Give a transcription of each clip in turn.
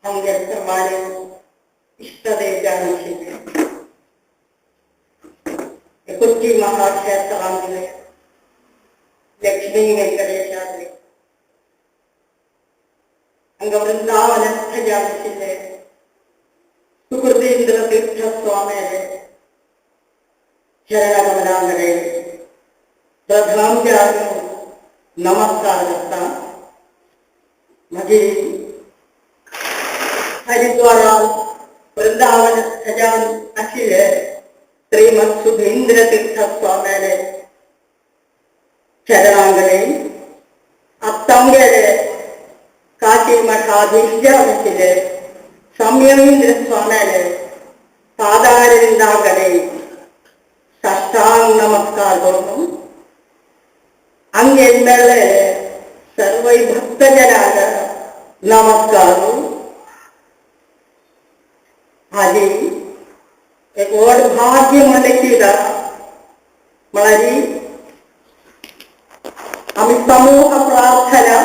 आमगे सर्वांले इष्टदेव जावन कोच्ची महाक्षेत्रांतले लक्ष्मी वेंकटेशाद्री अंग वृंदावनस्थ जावन सुकृतींद्र तीर्थ स्वामी चरणकमलांगडे प्रथम नमस्कार करता. मागीर हरिद्वारान वृंदावन जावन आशिल्ले श्रीमद सुधींद्र तीर्थ स्वाम्याले चरणांगडे आत्तांगेले काशी मठाधीश जावन आशिल्ले संयमींद्र स्वाम्याले पादारविंदाकडे साष्टांग नमस्कार करून अंगेल मेळ्ळे सर्वै भक्तजनांक नमस्कार. हाजी एक व्हड भाग्य म्हणलें कितें म्हळ्यार आमी समूह प्रार्थना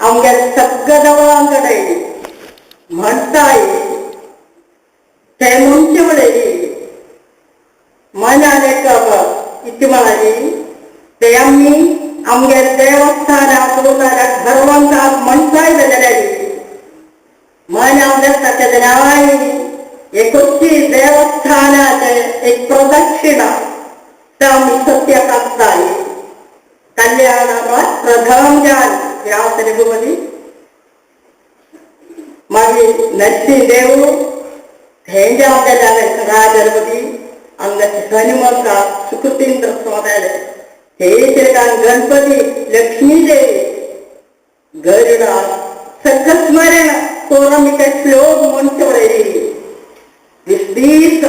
आमगे सगळ्या देवळां कडेन म्हणटाय ते म्हणचे वळेरी मनान एक इतलें म्हळ्यार ते आमी आमगे देवस्थानाक नाल्यार घरवंताक म्हणटाय जाल्यार मन आमगे तेन्नाय एकूच देवस्थानाचे एक प्रदक्षिणा ते आमी सत्य काडटाय. कल्याण प्रथम जान व्यास रघुपती मागीर नरसिंह देव थेंजा राजरपती अंग हनुमंता सुकृतींद्र स्वाम्याले हे गणपती लक्ष्मी देवी गरुडा सगळं स्मरण करून ते श्लोक म्हणचे वळेरी विस्तीस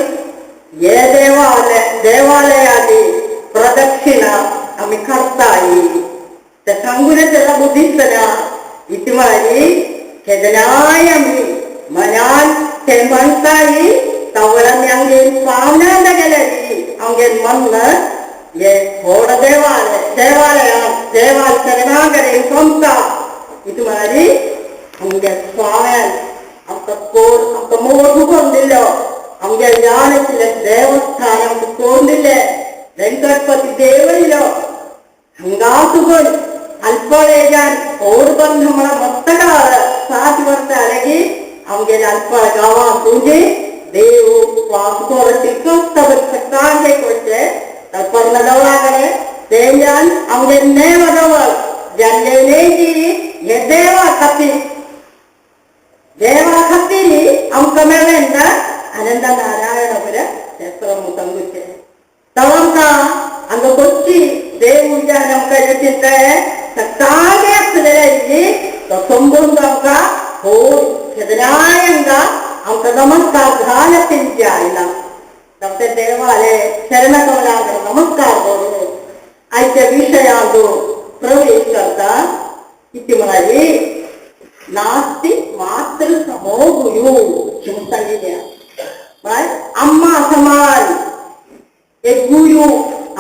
हे देवालय देवालयाची प्रदक्षिणा आमी करताय. ते सांगून त्याला बुद्धिस्तना इतली म्हळ्यार केदनाय आमी मनान ते म्हणटाय तवळ आमी आमगेर पावना गेल्यार आमगेर मन हे व्हड देवालय देवालया देवाल चरणा कडेन सोंपता. इतली म्हळ्यार आमगे स्वाम्यान आमकां कोर आमकां मोग करून दिल्लो आमगे जाण आशिल्लें देवस्थान आमकां करून दिल्लें वेंकटपती देव येयलो हांगा तुगून अल्पळेजान ओड बंध म्हळ्यार मस्त काळ 7 वर्सां जालें आमगेले अल्पळ गांवांत तुजी देव वासुकोरची सकाळचे कोचे तर्पण दवळा कडेन तेंजान आमगे नेम दवळ जाल्ले हे देवा खातीर देवा खातीर आमकां मेळ्ळें ना आनंद नारायण क्षेत्र सांगुचें तव आमकां हांगा कोच्ची देव उज्यान आमकां चिंतलें सकाळी आसलें तो संबंद आमकां हो केदनाय हांगा आमकां नमस्कार घाल तेंचे आयला ते देवाले शरणकमलाक नमस्कार करून आयच्या विशयांत प्रवेश करता. कितें म्हळ्यार नास्ति मातृ समो गुरु सांगिल्लें म्हळ्यार अम्मा समान एक गुरु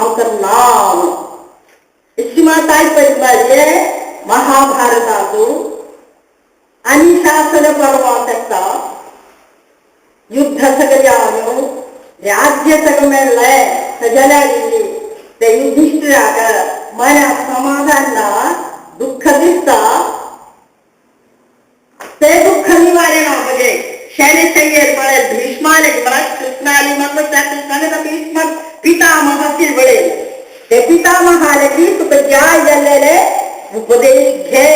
आमकां नाम ताय परिमारे महाभारतांत अनुशासन पर्वांत आसता युद्ध सगळें जावन राज्य सगळें मेळ्ळें जाल्यार ते युधिष्ठिराक मनाक समाधान ना दुःख दिसता ते दुःख निवारण म्हणजे शैलेशय्यर म्हळ्यार भीष्माले म्हळ्यार कृष्णाली मग भीष्म पितामह वळेल ते पितामहाले की तुका जाय जाल्लेले उपदेश घे.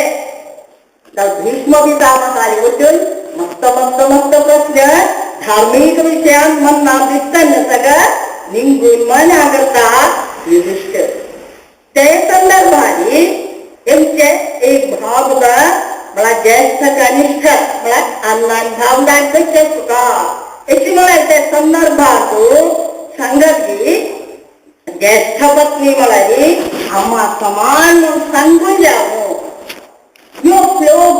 भीष्म पितामहाले वचून मस्त मस्त मस्त प्रश्न धार्मिक विशयान मन दिसता सगळं निंगून मन करता युधिष्ठिर. ते संदर्भानी एमचे एक भाव म्हळ्यार ज्येष्ठ कनिष्ठ म्हळ्यार अन्नान भावनान कशें तुका अशें म्हळ्यार ते संदर्भात सांगत की ज्येष्ठ पत्नी म्हळ्यार अम्मा समान म्हूण सांगून जावं ह्यो श्लोक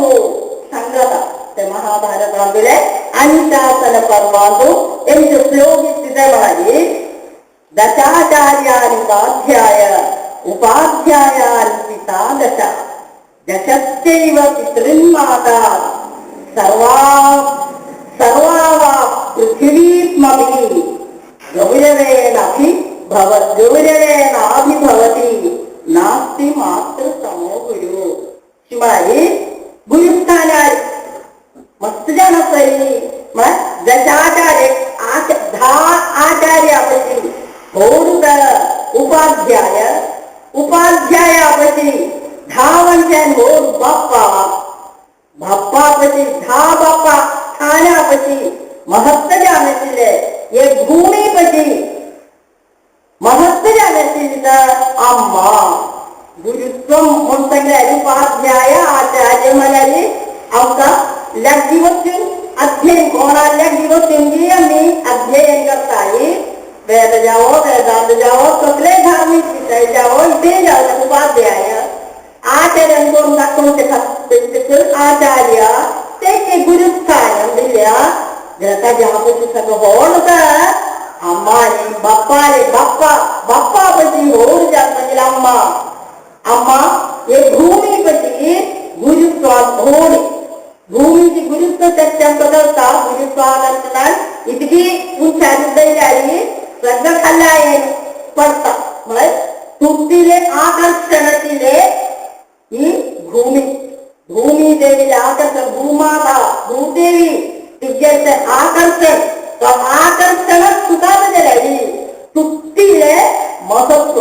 सांगता ते महाभारतांतले अनुशासन पर्वांत एमचे श्लोक कितें म्हळ्यार दशाचार्यान उपाध्याय उपाध्यायान पिता दशा दशस्यैव पितृन्माता सर्वा भीष्मभिः गौरवेणाभि गौरवेणाभिभवति नास्ति मातृसमो गुरु. शिवाय गुरुस्थानार मस्त जाण सरी दशाचार्य धा आचार्यापशी होड उपाध्याय उपाध्यायापशी धावंच्यान होड बाप्पा बाप्पापशी धा बाप्पा स्थानापशी महत्व जाणशिल्ले हे भूमीपशी महत्व जाणशिल्ले अम्मा. गुरुत्वम म्हूण सांगल्यार उपाध्याय आचार्य म्हळ्यार आमकां लागीं वचून अध्ययन कोणा लागीं वचून बी आमी अध्ययन करताय. वेद जावो वेदांत जावो कसले धार्मीक विशय जावो इथे जावो उपाध्याय आचरण करून दाखोवचे खातीर आचार्य ते गुरुस्थान दिल्या ताज्या पशी सगळो होड अम्मा रे बाप्पा रे बाप्पा बाप्पा पशी होड जात म्हणजे अम्मा अम्मा हे भूमी पशी गुरुत्व होड भूमीची गुरुत्व शक्ती आमकां करता. गुरुत्वाकर्षणान इतकी उंचारी दैल्यारी सगळं खाल्ला पडता म्हळ्यार तुमतिले आकर्षणातिले ही भूमी भूमी देवीले आकर्षण भूमाता भूदेवी तिगेचे आकर्षण तो आकर्षण सुद्धा जाल्यार तुमतिले महत्व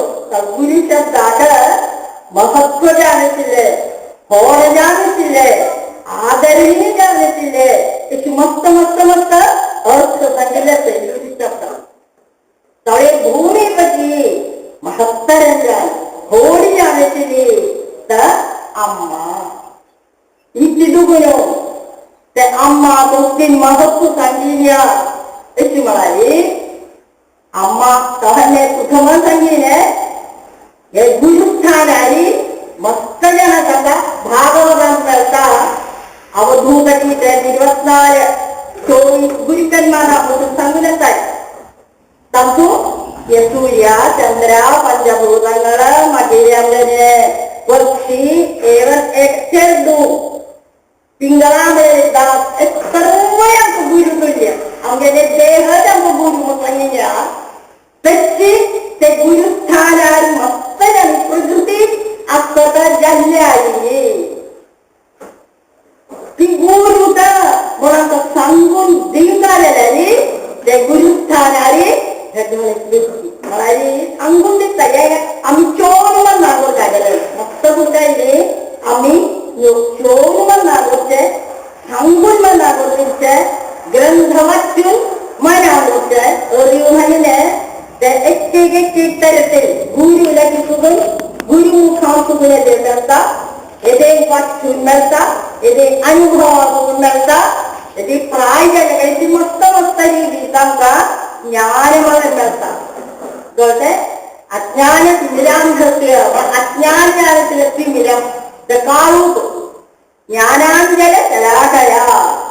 गुरु शब्दाक महत्व जाणशिल्ले होड जाणशिल्ले आदरणीय जाणशिल्ले अशी मस्त मस्त मस्त अर्थ सांगिल्ले गुरु शब्द. तळे भूमिपती महत्तरंजान होडी जाणशिल्ली तर अम्मा इतली दुगुण्यो ते अम्मा दोन महत्व सांगिल्ल्या अशी म्हणाली. अम्मा तहने प्रथम सांगिल्ले हे गुरुस्थानारी मस्त जण सांगता भागवतांत मेळटा अवधूतकी ते 24 गुरुकन्माना म्हणून सांगून येताय. तातूं हे सूर्य चंद्र पंचभूतांगड मागीर आमगेले पक्षी एवन एक चेडू पिंगळा मेळटा सर्वय आमकां गुरू तुल्य आमगेले देहच आमकां गुरू म्हूण सांगिल्ल्या. तशी ते गुरुस्थानार मस्त जाली प्रकृती आसता जाल्ली आयली ती गुरू म्हणून आमकां सांगून दिवंक जाल्यार ते गुरुस्थानार म्हळ्यार सांगून दिता आमी चोड मन नागोर जाले मस्त म्हणटाय न्ही आमी चोड मन नागोरचे सांगून मन नागोर दिवचे ग्रंथ वाचून मन आवडचे अरिव म्हणले ते एक एक एक एक तरेचे गुरू लागीं सुगून गुरू मुखार सुगून येते मेळटा येदे वाचून मेळटा येदे अनुभवा मेळटा येदी प्राय जाले ती मस्त मस्त दिता आमकां ज्ञान म्हणून मेळटा. कळ्ळें? अज्ञान तिमिरांधस्य अज्ञान ज्ञानांतले तिमिरम काळूक ज्ञानांजल शलाकया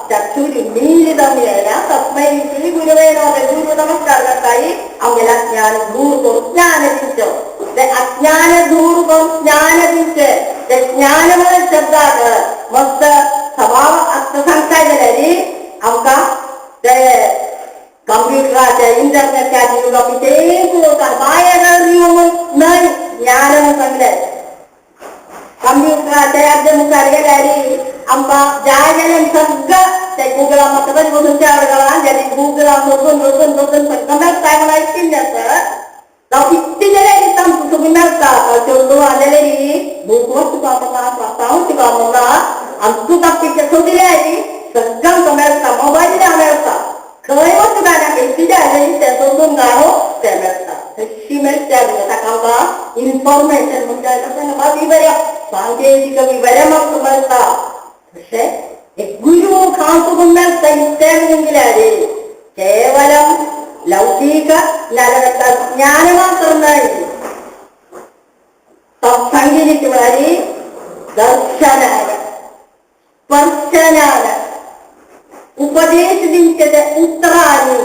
चक्षुरुन्मीलितं येन तस्मै श्री गुरवे नमः. गुरु नमस्कार करताई आमगेला ज्ञान दूर करून ज्ञान दिवचें ते अज्ञान दूर करून ज्ञान दिवचें ते ज्ञान म्हणून शब्दाक मस्त स्वभाव आतां सांगता जाल्यार आमकां ते कम्प्युटराचे इंटरनेटाचे तें पळोवता बायर न्हय ज्ञान सांगलें. कम्प्युटराचे अर्ज मुखार गेल्यार आमकां जाय जाल्यार सगळं ते गुगला म्हाका तरी वचून चार गांवां जाल्यार गुगला वचून वचून वचून सगळं मेळटा म्हळ्यार इतलें आसा जावं इतलें जाल्यार दिता आमकां सगळें मेळटा. चेडूं आसलें बूक वाचपा म्हणा स्वता वचपा म्हणा आनी तुका पिक्चर सोदिल्यार सगळं आमकां मेळटा मोबायलार मेळटा. खंय वचूं जाणा कितें जालें तें सोदून घालो तें मेळटा. तशी मेळटा ताका आमकां इन्फॉर्मेशन म्हणजे विवरण सांकेतीक विवरण आमकां मेळटा. तशें गुरु खांसून मेळटा इतलें म्हणून गेल्यार केवलम लौकीक ज्ञान मात्र न्हय सत्संगिनी म्हळ्यार दर्शनान स्पर्शनान उपदेश दिवचे ते उतरांनी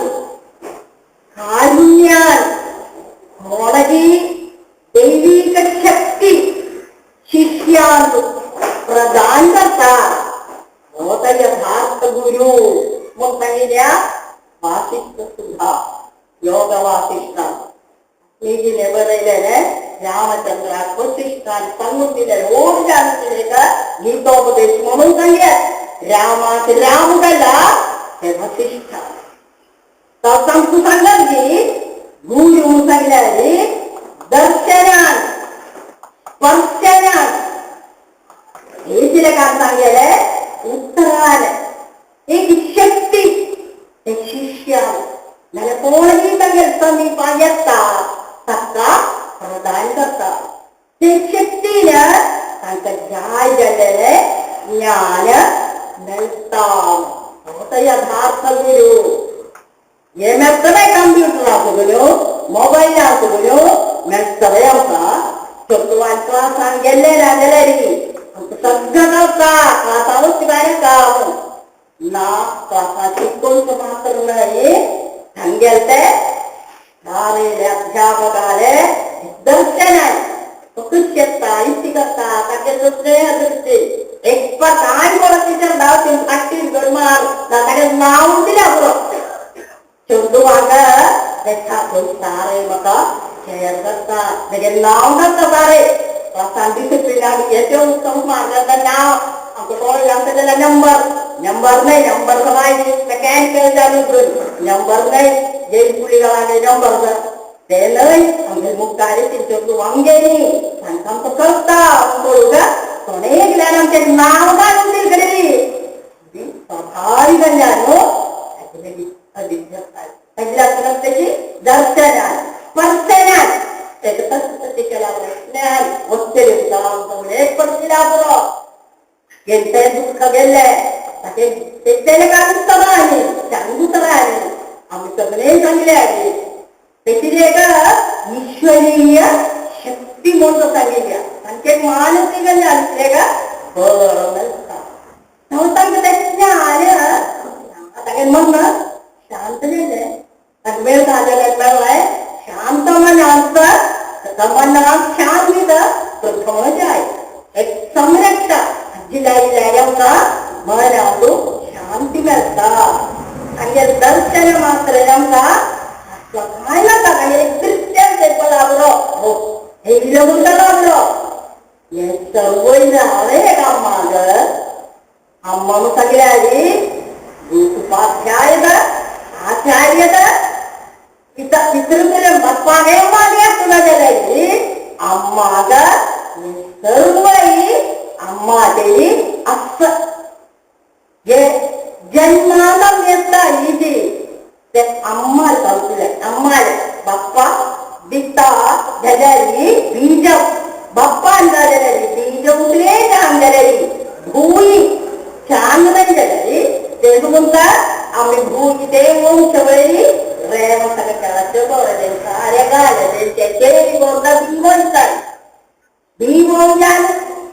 कारुण्यान कोणगी दैवीक शक्ती शिष्यांक प्रदान करता हो तो यथार्थ गुरु म्हूण सांगिल्ल्या वासिष्ठ सुद्धा योग वासिष्ठ मीजीने बरयलेले रामचंद्राक वसिष्ठान सांगून दिले ओड जाणून दिले का गीतोपदेश म्हणून सांगले रामाक राम केला हे वसिष्ठ तो सांगू सांगत की गुरु सांगले दर्शनान स्पर्शनान हे तिला काम सांगले उत्तरान एक शक्ती ते शिष्यान नाल्यार कोणूय तागेर समीपा येता ताका प्रदान करता ते शक्तीन तांकां जाय जाल्लेलें ज्ञान मेळटा. हो यथार्थ गुरू. हे मेळटलें कंप्युटर आसतल्यो मोबायल आसतल्यो मेळटलें आमकां. चेडवान क्लासान गेल्ले ना जाल्यार आमकां सगळें कळटा क्लासानूच भायर काम ना क्लासान शिकोवचें मात्र न्हय तांगेले ते शाळेले अध्यापकाले दर्शनान तो कशें येता इतली करता तागे दुसरें दृश्टी एक कांय कोण टिचर धांवती फाटी गडमार तागे नांव दिल्या पुरो चेडवांक तेका सारे म्हाका शेअर करता तेगे नांव करता सारे क्लासान डिसिप्लिनान येते उत्तम मार्गाचा नांव आमकां कोण लागता जाल्यार नंबर नंबर न्हय नंबर सवाय मेकॅनिकल जाणून नंबर न्हय जैन पुलिगांवांगे नंबर ते न्हय आमगे मुखार तेंच्यो आमगे न्ही तांकां आमकां कळटा पळोवंक कोणें गेल्यार आमचें नांव घालून दिलें ती स्वाभावीक न्हू त्याची दर्शनान स्पर्शनान तेका ज्ञान एक पुरो गेलते दुःख गेल्ले ताचे तेले काय दुखता आनी सांगूच आनी आमी सगळे सांगले आनी तेची एक ईश्वरीय शक्ती म्हणून सांगितल्या तांचे मानसीक जालें का बरं मेळटा. तांकां तें ज्ञान तागेलें मन शांत जालें ताका मेळटा जाल्यार मेळ्ळें शांत मनांत मनाक शांत प्रथम जाय एक संरक्षा जिलाय आमकां मनाक शांती मेळटा. तांगेलें दर्शन मात्र आमकां काय नाका तांगेलें एक दृश्य तेंको लागलो हो हेयलो म्हणटा लागलो हें सर्वय हांवें एक अम्माक अम्मा म्हूण सांगलें आदी उपाध्याय आचार्य पितृकुलं बाप्पागे मागे आसतना जाल्यार अम्माक सर्वय अम्माचेरी आसा हे जन्माक येता इजी ते अम्माल सांगतले अम्माल बाप्पा दिता जाल्यार बीज बाप्पान जाल्यार बीज उगले सांग जाल्यार भूंय छान जाल्यार तेजो म्हणटा आमी भूंय ते वंश वयली रेव सगळें खेळाचें बरें सारें घालें तेंचे गोरदा भीम भीम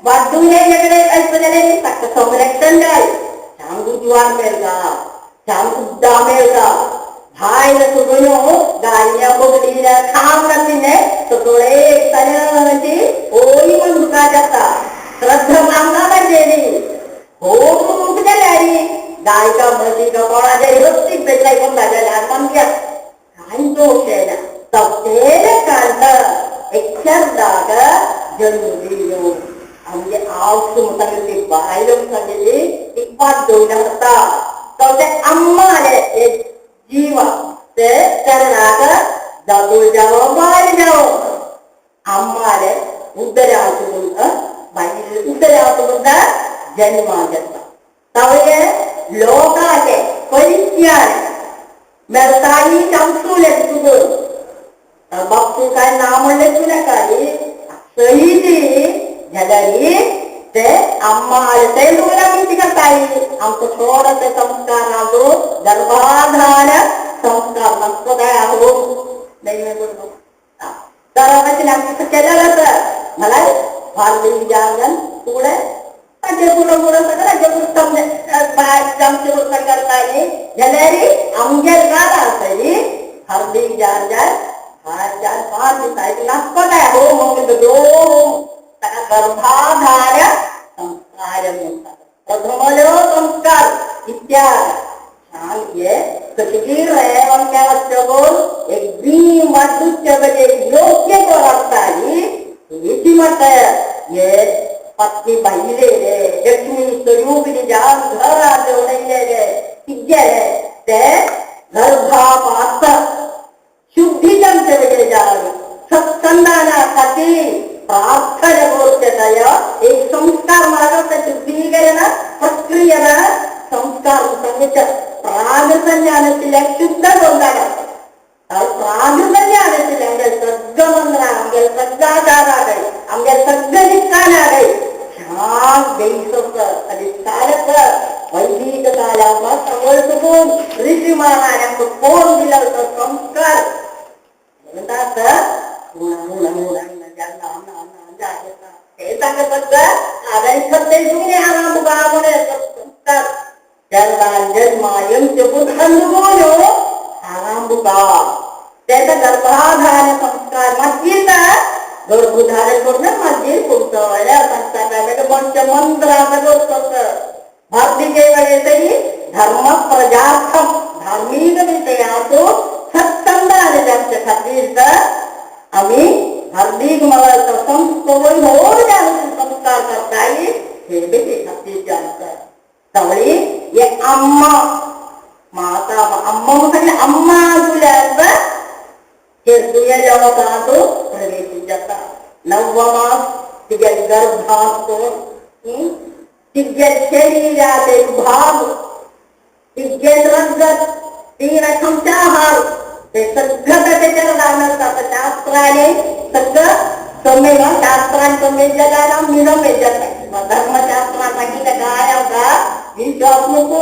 वाड्डून हेकडे आसता जाल्यार ताका संरक्षण जाय सामको जुवान मेळटा सामको उद्दा मेळटा भायर सगळ्यो गायल्या बोगडिल्या खाम नाशिल्लें सगळे तरांची होळी म्हण तुका जाता श्रद्धा मागना तांचेरी हो तुमकां जाल्यार गायका म्हशी कोणाचे रस्तीक पेटलाय कोण जाल्यार आमच्या कांय दोश येना सगळे कांत एक जन्म दिलो आमगे आवस सांगिल्ली बायल सांगिल्ली ती वाट दवरना आसता तो ते अम्माले एक जीवा ते करणाक दादूळ जावो बायल जावो अम्माले उदरांत बायल उदरांत म्हणटा जन्मा जाता तावळे लोकाचे परिज्ञान मेळटाई संसूले तुगो बापू काय ना म्हणलें तूं नाका सही ती जाल्यार ते अम्माले ते लोक करताय आमकां थोडो ते संस्कार आसो गर्भाधान संस्कार नासतो काय आहो नाही बोलतो तर आमकां केलें आसा मला फारली जागन फुडें ताचे फुडो फुडो सगळें आमचे करताय जाल्यार आमगेर गाड आसतली हरदी जान जाय फार चार पांच दिसांनी नासतो काय हो मग ताका गर्भाधार संस्कार म्हणटात. प्रथमलो संस्कार इत्याग ये योग्य ही पत्नी बाहिले लक्ष्मी स्वरूपिणी जान घरात उडयलेले तिगेले ते गर्भापात शुद्धीजांचे वगैरे जान सत्संधाना खातीर प्रार्थना करचें एक संस्कार मार्ग शुद्धीकरण प्रक्रियेन संस्कार सांगचे പ്രാകൃത ജ്ഞാനത്തിലെ ശുദ്ധ കൊണ്ടാണ്. പ്രാകൃത ജ്ഞാനത്തിൽ അങ്കൽ സദ്ഗമന്ത്രാങ്കൽ സദ്ഗാചാരാകൽ അങ്കൽ സദ്ഗനിഷ്ഠാനാകൽ അടിസ്ഥാനത്ത് वैदिक कालामा सगळं ऋषी महाराजांक कोण दिला होता संस्कार म्हणतात संस्कार त्याचा गर्भाधान संस्कार मागीर गर्भधारण करून मागीर तुमचं मंत्र भक्ति धर्म प्रजार्थम धार्मिक विषयाचो सत्संग आनी तांचे खातीर तर आमी धार्मीक मला संस्कार करताय हे बेटी खातीर आमकां तवळी हे अम्मा माता अम्मा सांगलें अम्मा तुल्यार तुया प्रवेश जाता नवमास तिगे गर्भात तिगे शरीरात एक भाग तिगे रगत तीन आहार ते सगळं त्याच्यावर लागणार शास्त्राने सगळं समेव शास्त्रान समेत जगाला मिळमेत जाता धर्मशास्त्रा सांगितलं काय आमकां विश्वास नको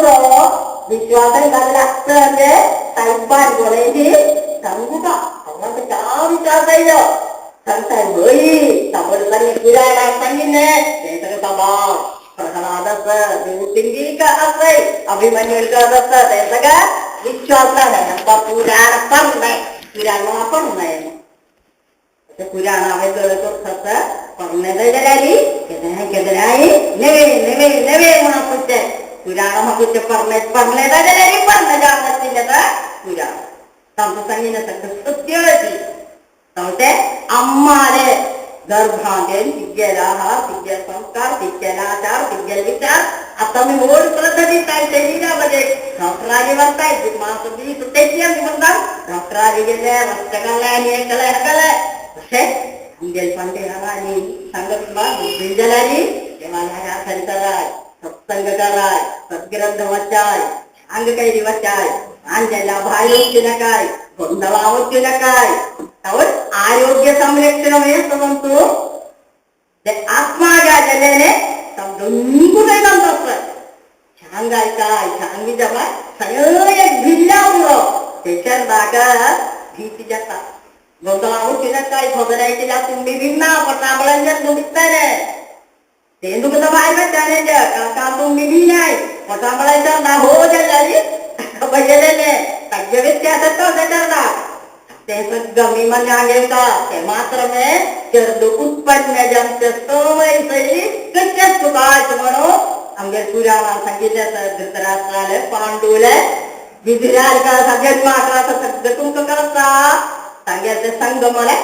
विश्वास लागतं म्हणजे साहेबान कोणाची सांगू का हांगा विश्वास आयलो सांगताय भई साबरसांनी पुराणाक सांगिल्लें तें सगळें साबार प्रहलाद आसा अभिमन्यू आसा तें सगळें विश्वास आमकां पुराण पडनाय पुराण पडनाय पुराण हांवें आसा पडलें जाल्यार केन्नाय नेवे नेवे नेवे म्हणून पुरचें पुराण म्हाका पडलें पडलें जाल्यार पडलें जावन पुराण तांकां सांगिल्लें सगळें सत्य ते अम्माले गर्भांत तिगेल आहार तिगेल संस्कार तिगेल आचार तिगेल विचार आता मी व्हड श्रद्धा दिताय शरीरामध्ये डॉक्टरागे वताय मास दीस तेची आमी म्हणटा डॉक्टरागे गेले रक्त काडलें आनी हें केलें हें केलें अशें आमगेले पांडे हांगा आनी सांगत बुद्धी जाल्यार देवाल्या कराय सत्संग कराय सद्ग्रंथ वाचाय अंग कैरी वाचाय आंजेला भायर वचूं नाकाय गोंदळा वचूं नाकाय आरोग्य संरक्षण म्हणतो आत्मा जालेले छान छांगी जमा सगळे भिल्ला उरो त्याच्यात बागा भीती जाता गोंदळा वचूं नाकाय खबरायची तुम्ही भिन्ना पटाबळांच्या दुखताले ते दुखता बाय वचाने का तुम्ही भिनाय पटाबळांच्या ना हो जाल्यार बजेलेले ताजे व्यत्यास तो त्याच्या ते सगळं मनागेता ते मात्रमे चर्द उत्पन्न जामचे सवय सरी कशें तुकाच म्हणून आमगे पुराणान सांगिल्लें धृतराष्ट्राले पांडुले विधिराज जन्माक सगळें तुमकां करता तांगे ते संग म्हळें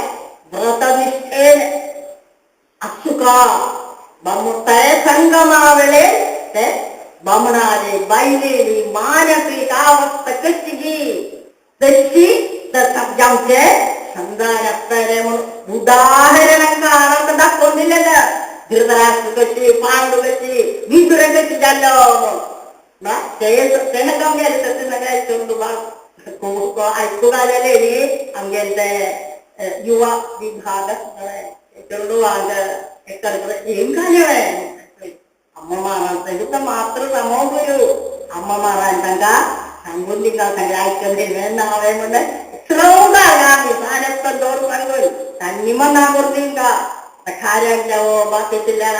व्रतनिष्ठेन अशुका बामुताय संगमा वेळे ते बामणाले बायलेली मानसीक अवस्था कशी तशी जामचे संदान आसतले म्हणून उदाहरण आमकां दाखोवन दिलेलें धृतराष्ट्र कशी पांडू कशी विदुर कशी जाल्लो म्हणून तेणें आमगेलें तशें सगळें चंदू आयकूंक आयलेलें न्ही आमगेले ते युवा विभाग चेडवांक अम्मा मात्र समोर अम्मा तांकां सांगून दिता सगळें आयकलें ना हांवें म्हणलें श्रवण दवर सांगून तांणी मना करून दिता खाऱ्यांच्या बाकीच्या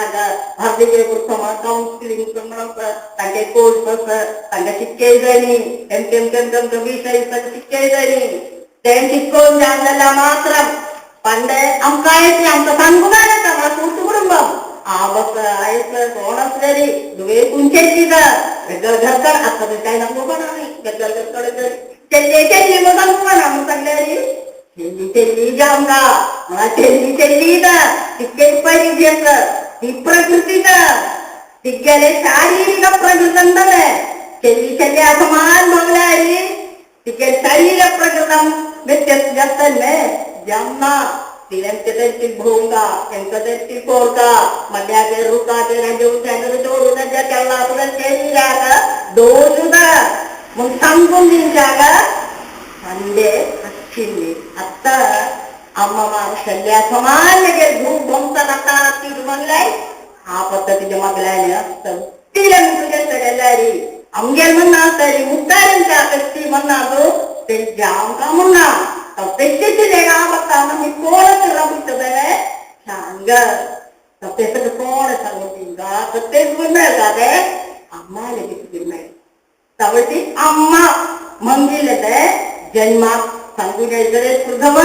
भारतीय कावन्सिलिंग म्हणून तांचे कोर्स आसा तांकां शिकय जाय न्ही एम केम केम विशय शिकय जाय न्ही तें शिकोवन जाण जाल्यार मात्र पंडे आमकां येतलें आमकां सांगूंक जाय कुटुंब आवक आयस कोण आसलेली दुवे तुमचेच दिता घरकार आतां काय सांगू पण गजाल थोडे चल्ले चल्ली मग सांगू म्हणा मग सांगल्यारी चेल्ली चेल्ली जावंगा मला चेल्ली चेल्ली तितके पाहिजे ती प्रकृतीच तिगेले शारीरिक प्रकृतम ಚೆಲ್ಲಿ ಚೆಲ್ಲಿ ಅಸಮಾನ್ ಮಗಲಾರಿ तिके शरीर प्रकृतम व्यत्यस्त जम्मा तिरंते भोंगा ಎಂಕದೆತ್ತಿ ಕೋರ್ಕ ಮಡ್ಯಾಗೆ ರುಕಾಗೆ ರಂಜು ಚಂದ್ರ ಜೋರು ನಂಜ ಕೆಲ್ಲಾಪುರ ಚೆಲ್ಲಾಗ ದೋಷದ मग सांगून दिवच्याग संडे వచ్చింది అత్త అమ్మ మారు శల్య సమాన్యಗೆ భూ मगलाय ಆ ಪದ್ಧತಿಗೆ ಮಗಲಾಯ ತಿಲಂಕುಗೆಲ್ಲರಿ ಅಮ್ಗೆಲ್ ಮನ್ನಾತರಿ ಮುದ್ದಾರಂತ ಕಷ್ಟಿ ಮನ್ನಾದು ಜಾಂಕ ಮುನ್ನ ತಪ್ಪೆಚ್ಚಿದೆ ಆವತ್ತ ನಮ್ಮ ಕೋಣ ರಬಿಟ್ಟದೆ ಸಾಂಗ ತಪ್ಪೆಸದ ಕೋಣ ಸಂಗತಿಂಗ ತಪ್ಪೆ ಅಮ್ಮ ಲಭಿಸಿದ ತವಟಿ ಅಮ್ಮ ಮಂಗಿಲ್ಲದೆ ಜನ್ಮ ಸಂಗುನೆ ಪ್ರಥಮ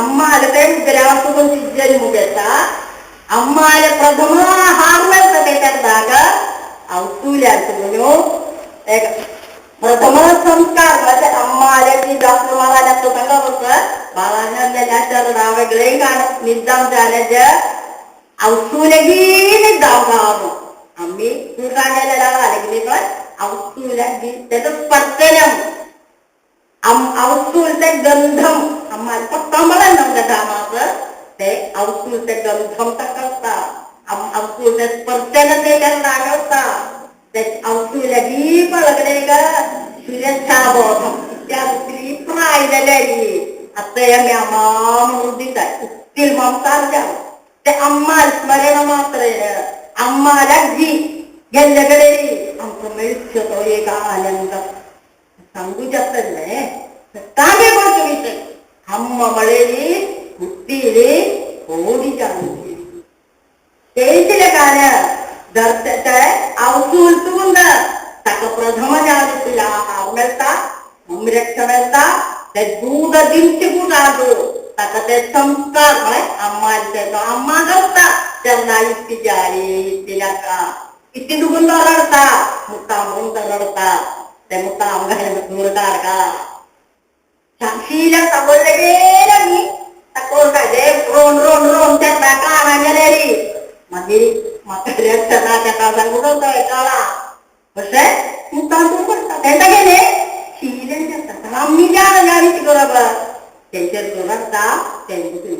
ಅಮ್ಮಾಲತೆ ಗ್ರಾಸಗೊಂದು ಜನ್ಮಗೆತ್ತ ಅಮ್ಮಾಲ ಪ್ರಥಮ ಹಾರ್ಮೆಲ್ತದೆ ಕರೆದಾಗ ಅವಸೂಲೆ ಪ್ರಥಮ ಸಂಸ್ಕಾರ ಮತ್ತೆ ಅಮ್ಮಾಲೆ ಡಾಕ್ಟರ್ ಮಾಲಾನ ಸಂಗ ಬಾಲಾನ ನಿದ್ದಾಂ ಜಾಲಜ ಅವಸೂಲಗಿ ನಿದ್ದಾಂ ಕಾವು ಅಮ್ಮಿ ಕೂರಾನೆಲ್ಲ ಅವಸೂಲಗಿ ಸ್ಪರ್ಶನಂ ಅವಸೂಲತೆ ಗಂಧಂ ಅಮ್ಮ ಪತ್ತಂಬಳ ನಮ್ಗೆ ते अवसूलते गंधम करता अवसूलते स्पर्शन ते करता ते अवसूलगी पळगले सुरक्षाबोधम ಪ್ರಾಯದಲ್ಲಿ ಅತ್ತಯ್ಯ ಅಮ್ಮ ಉತ್ತಿಲ್ ಮಮತಾರ್ಜ ते ಅಮ್ಮ ಸ್ಮರಣ ಮಾತ್ರ ಅಮ್ಮ ಲಗ್ಗಿ ಗೆಲ್ಲಗಡೆ आमकां मेळचो तो एक आनंद सांगू शकत न्हय तागे कोणतो विषय ಅಮ್ಮ ಮಳೆಲಿ ಹುಟ್ಟಿಲಿ ಓಡಿ ಜಾನುತಿ तेंचले जर अवसूल तुंद ताका प्रथम जाणतील आहार मेळटा संरक्षण मेळटा ते दूद दिवचे गुणादो ताका ते संस्कार म्हळ्यार अम्माचे तो अम्मा करता तेन्ना इतकी जाली इतकी नाका इतकी दुखून तो रडता मुक्ता म्हणून तो रडता ते मुक्ता आमकां दूर काडका शीला तगोल्ले मी तकोर काय रोन रोन रोन त्या काना गेलेली मागीर म्हाका ताका सांगू कळा പക്ഷേ मुक्तांतून पडटा तेंका गेले शीलन जाता आमी जाण जाणी बरोबर तेंचेर रडटा तेंचे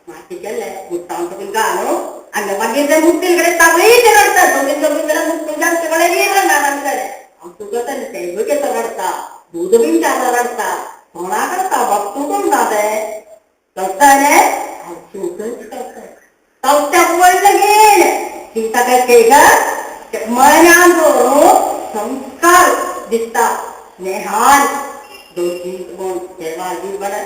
माती केले मुक्तांतून घालू आनी मागीर ते मुक्तील कडेन तावळी ते रडटा दोगीन दोगीन जाल्यार मुक्तील आमचे कडेन येयला आमचे आमचो जाता तेंगो केसो रडटा दूद बीन जाता रडटा कोणा करता वस्तू कोण जाते करता रे तवच्या वडलं गेल सीता काय केगा मनांदोरो संस्कार दिसता स्नेहान दोन कोण देवाजी बरं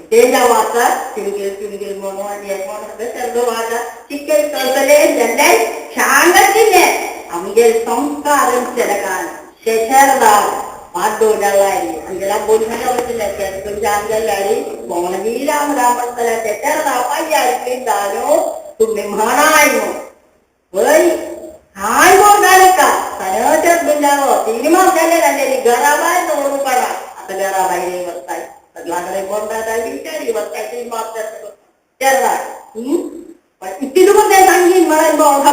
तेजा वाचा तिंगेल तिंगेल म्हणून सर्व वाचा चिक्केल कळतले जाल्यार शांगतिले आमगेल संस्कार चलकान शेशरदार वाड्डोडलारी आमगेला बोलण्याच्या वचले तुमच्या आमगेलारी कोणगी राम राम म्हणतले शेशरदा पाय्यारी दानो तुम्ही म्हणायो वय हाय बोलणार का सगळं बिंजारो तीन झाले राहिलेली घराबाहेर दौडू करा आता घराबाहेर बसताय सगळ्याकडे बोलतात विचारी बसताय तीन मागतात इतकी तुका ते सांगीन मला भाव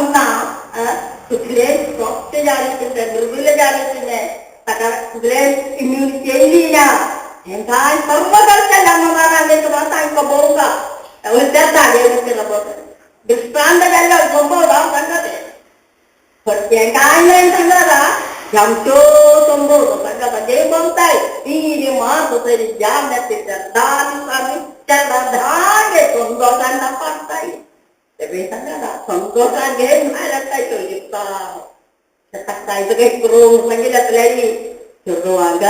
तुगले स्वच्छ जाले दुर्बुले जाले ताका तुगले इम्युनिटी येयली ना हेंकाय सर्व करतले आम्हा तुका सांगता बोवका त्या जागे दृष्टांत जाल्लो बंबो हांव सांगता ते पण तें काय नाही सांगता आमच्यो संभव सांगता जे बमताय ती मात तरी जाम धा दिसांनी त्या धागे संतोषान पाडताय ते सांगा संतोषान घे लागताय तो जिता काही करून सांगितलं चुರುವಾಗ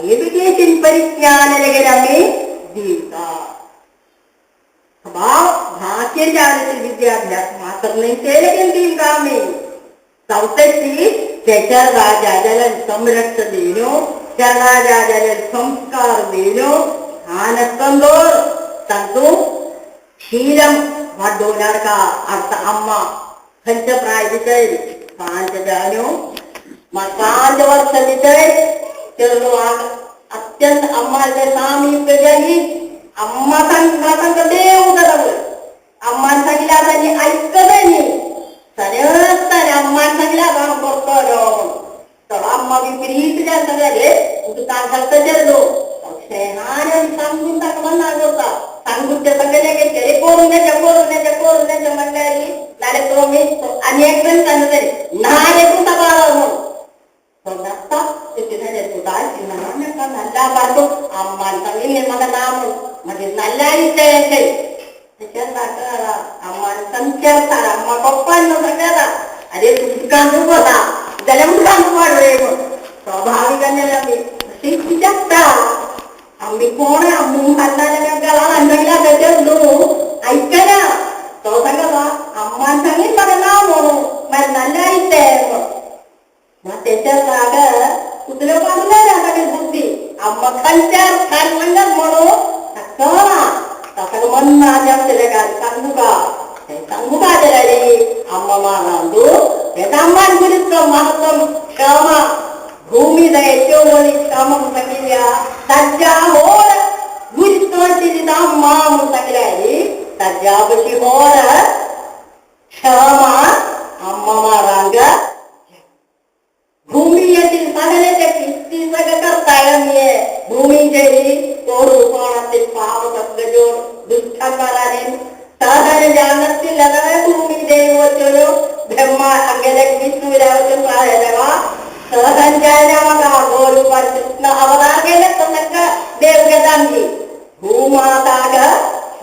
एजुकेशन ಪರಿಜ್ಞಾನಗಳಿಗೆ आम्ही दिता ಭಾಗ್ಯ ವಿದ್ಯಾಭ್ಯಾಸ ಮಾತ್ರ नहीं आम्ही चौथी त्याच्या राजाला संरक्षण दिलो त्या राजाला संस्कार दिलो आनंदोर तांतू शीलम वाडोवणार का अर्थ अम्मा खंयच्या प्राय भितर पांच जाण्यो मग 5 वर्ष भितर चेडूं अत्यंत अम्माचे सामीप्य जाली. अम्मा सांग देव जाता. अम्मान सांगल्या तांणी आयकलें न्ही. सरस ताणें अम्मान सांगल्या हांव करतलो तर अम्मा विपरीत जाता सगळे उदकान घालता चेडूं शेणान सांगून ताका मना करता. सांगून ते सगळे घेतले करून द्यायचे करून द्यायचे करून द्यायचे म्हणल्यार नाल्यार तो मी आनी एक जण सांगता तरी ना एकूण ताका म्हणून तो नाका बारको अम्मान सांगिल्लें म्हाका ना म्हणून मागीर नाल्यार इतलें तशें नाका अम्मान संचारता अम्मा पप्पान सांगता अरे उदकान वता जाल्यार उदकान वाड रे म्हूण स्वाभावीक आमी अशी कित्याक आमी कोण आमी घालता जाल्यार गळान सांगल्या तेचेर न्हू आयकना. तो सांगता अम्मान सांगीन म्हाका ना म्हणून मागीर नाल्यार इतलें म्हणून मग त्याच्या जागा कुत्र्यो बांदले ताका बुद्धी अम्मा खंयच्या खान म्हणत म्हणून ताका ताका मन आसलें काय सांगू का सांगू का रे अम्मा मारांदू अम्मान गुरुत्व महत्व क्षमा भूमी दयचो क्षमा सांगितल्या ताज्या होर गुरुत्व अम्मा म्हणून सांगितल्या ताज्या पशी होर क्षमा अम्मा मारांग भूमियेतील सगळे किती सगळं करता भूमिचेरी कोरू कोणातील पाव सगळं दुष्टाकाराने साधारण जानतील भूमी देवचलो ब्रह्मा अंगेले विष्णू देवा सहसंचायना गोरू कृष्ण अवतार केले तसं देवगतांनी भूमाताग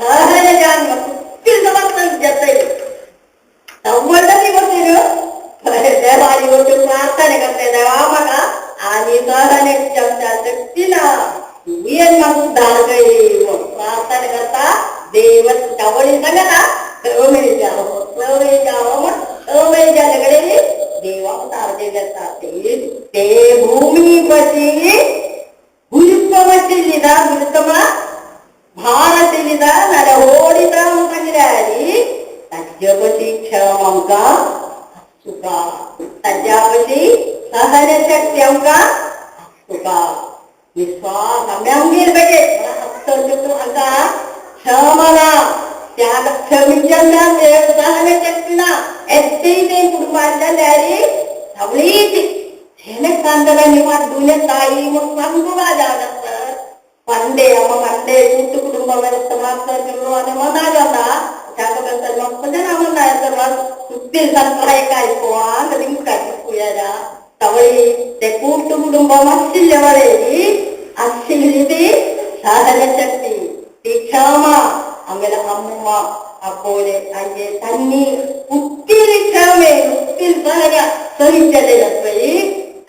सहज जान जते देवाली गोष्ट प्रार्थना करते देवा म्हाका आनी सहने क्षमता शक्ती ना तुवें म्हाका उद्धार करी प्रार्थना करता देव तावडी सांगता जाओ जाओ म्हण जाले कडेन देवा उद्धार जाता ते भूमी पशी गुरुत्व आशिल्ली ना गुरुत्व भार आशिल्ली ना नाल्यार होडिता म्हूण सांगल्या ताजे पशी क्षम आमकां सुखा ताज्या पशी सहनशक्ती आमकां सुखा विश्वास आमी आमगेर बेगीन आमकां क्षमा ना त्या क्षमिच्यान सहनशक्ती ना एत्तेय ते कुटुंबांतल्यान जाल्यार सगळीच हेणे सांगता निवात दुने ताई म्हूण सांगू का जाता पंडे अम्मा पंडे ಕೂಟು ಕುಟುಂಬ ಮನ जाता ते ಕೂಟು ಕುಟುಂಬ आशिल्ले आशिल्ली ती सहनशक्ती ती क्षमा आमगेले अम्मा आपोले आजे तांणी उत्तील क्षमे उत्तील सहन सहिचले पळय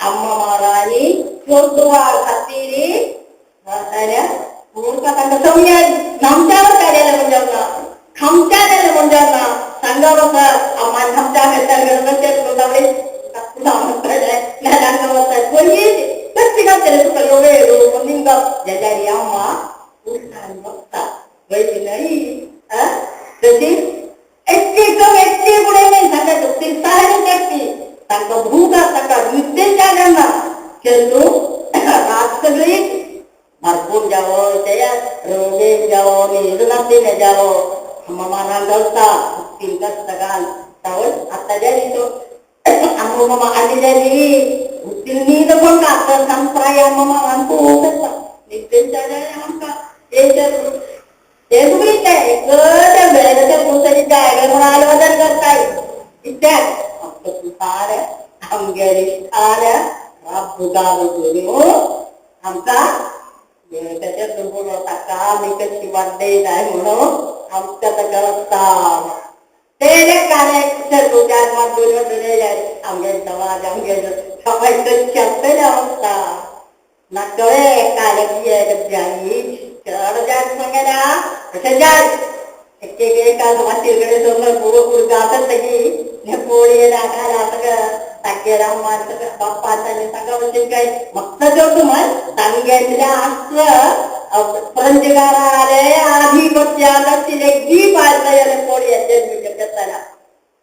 अम्मा मारानी चोरदुवार खातीर तांकां समजाय नामच्यावर काडलें म्हणजे खामच्या जालें म्हणजे ना सांगा बाबा अम्मान खामच्या कशी घातले तुका वेळ निंगा जाल्यार अम्मा उठान बघता वयली न्हय तशी एकटी कम एकटी फुडें न्हय सांगा ती सहनशक्ती तांकां भूक तांकां नुस्तें जालें ना चेडूं रात सगळी भरपूर जावो ते रोगेन जावो न्हीद नासलें जावो मानान घालता तीन कष्टकान तावळ आतां जाली तो आमो मामा आनी जाली तील न्हीद कोण कातर संप्राय अम्मा मामान खूब आसता न्हिदेन जाल्यार आमकां ते सगळी ते एकच वेळाच्या पुस्तकी जाय म्हणून आलवदन करताय इत्याग संसार आमगेले स्थान राबुगा आमकां त्याच्यात दुर्गुण ताका आमी कशी वाड्डे जाय म्हणून आमकां ताका रस्ता तेणे कार्य तुज्यान आमगे समाज आमगे सगळे कशी आसतले अवस्था ना कळे कार्य जाई चड जाय सांगल्या तशें जाय एक एक एका वाटेर कडेन पुरो पुरो आसत की नेपोळी सगळं तागेर अम्मा बाप्पा तांणी सांगा भशेन काय म्हाका जेवतो तांगेतलें आसलं फ्रेंचकाराले आधिपत्याला जी पाळता पोळी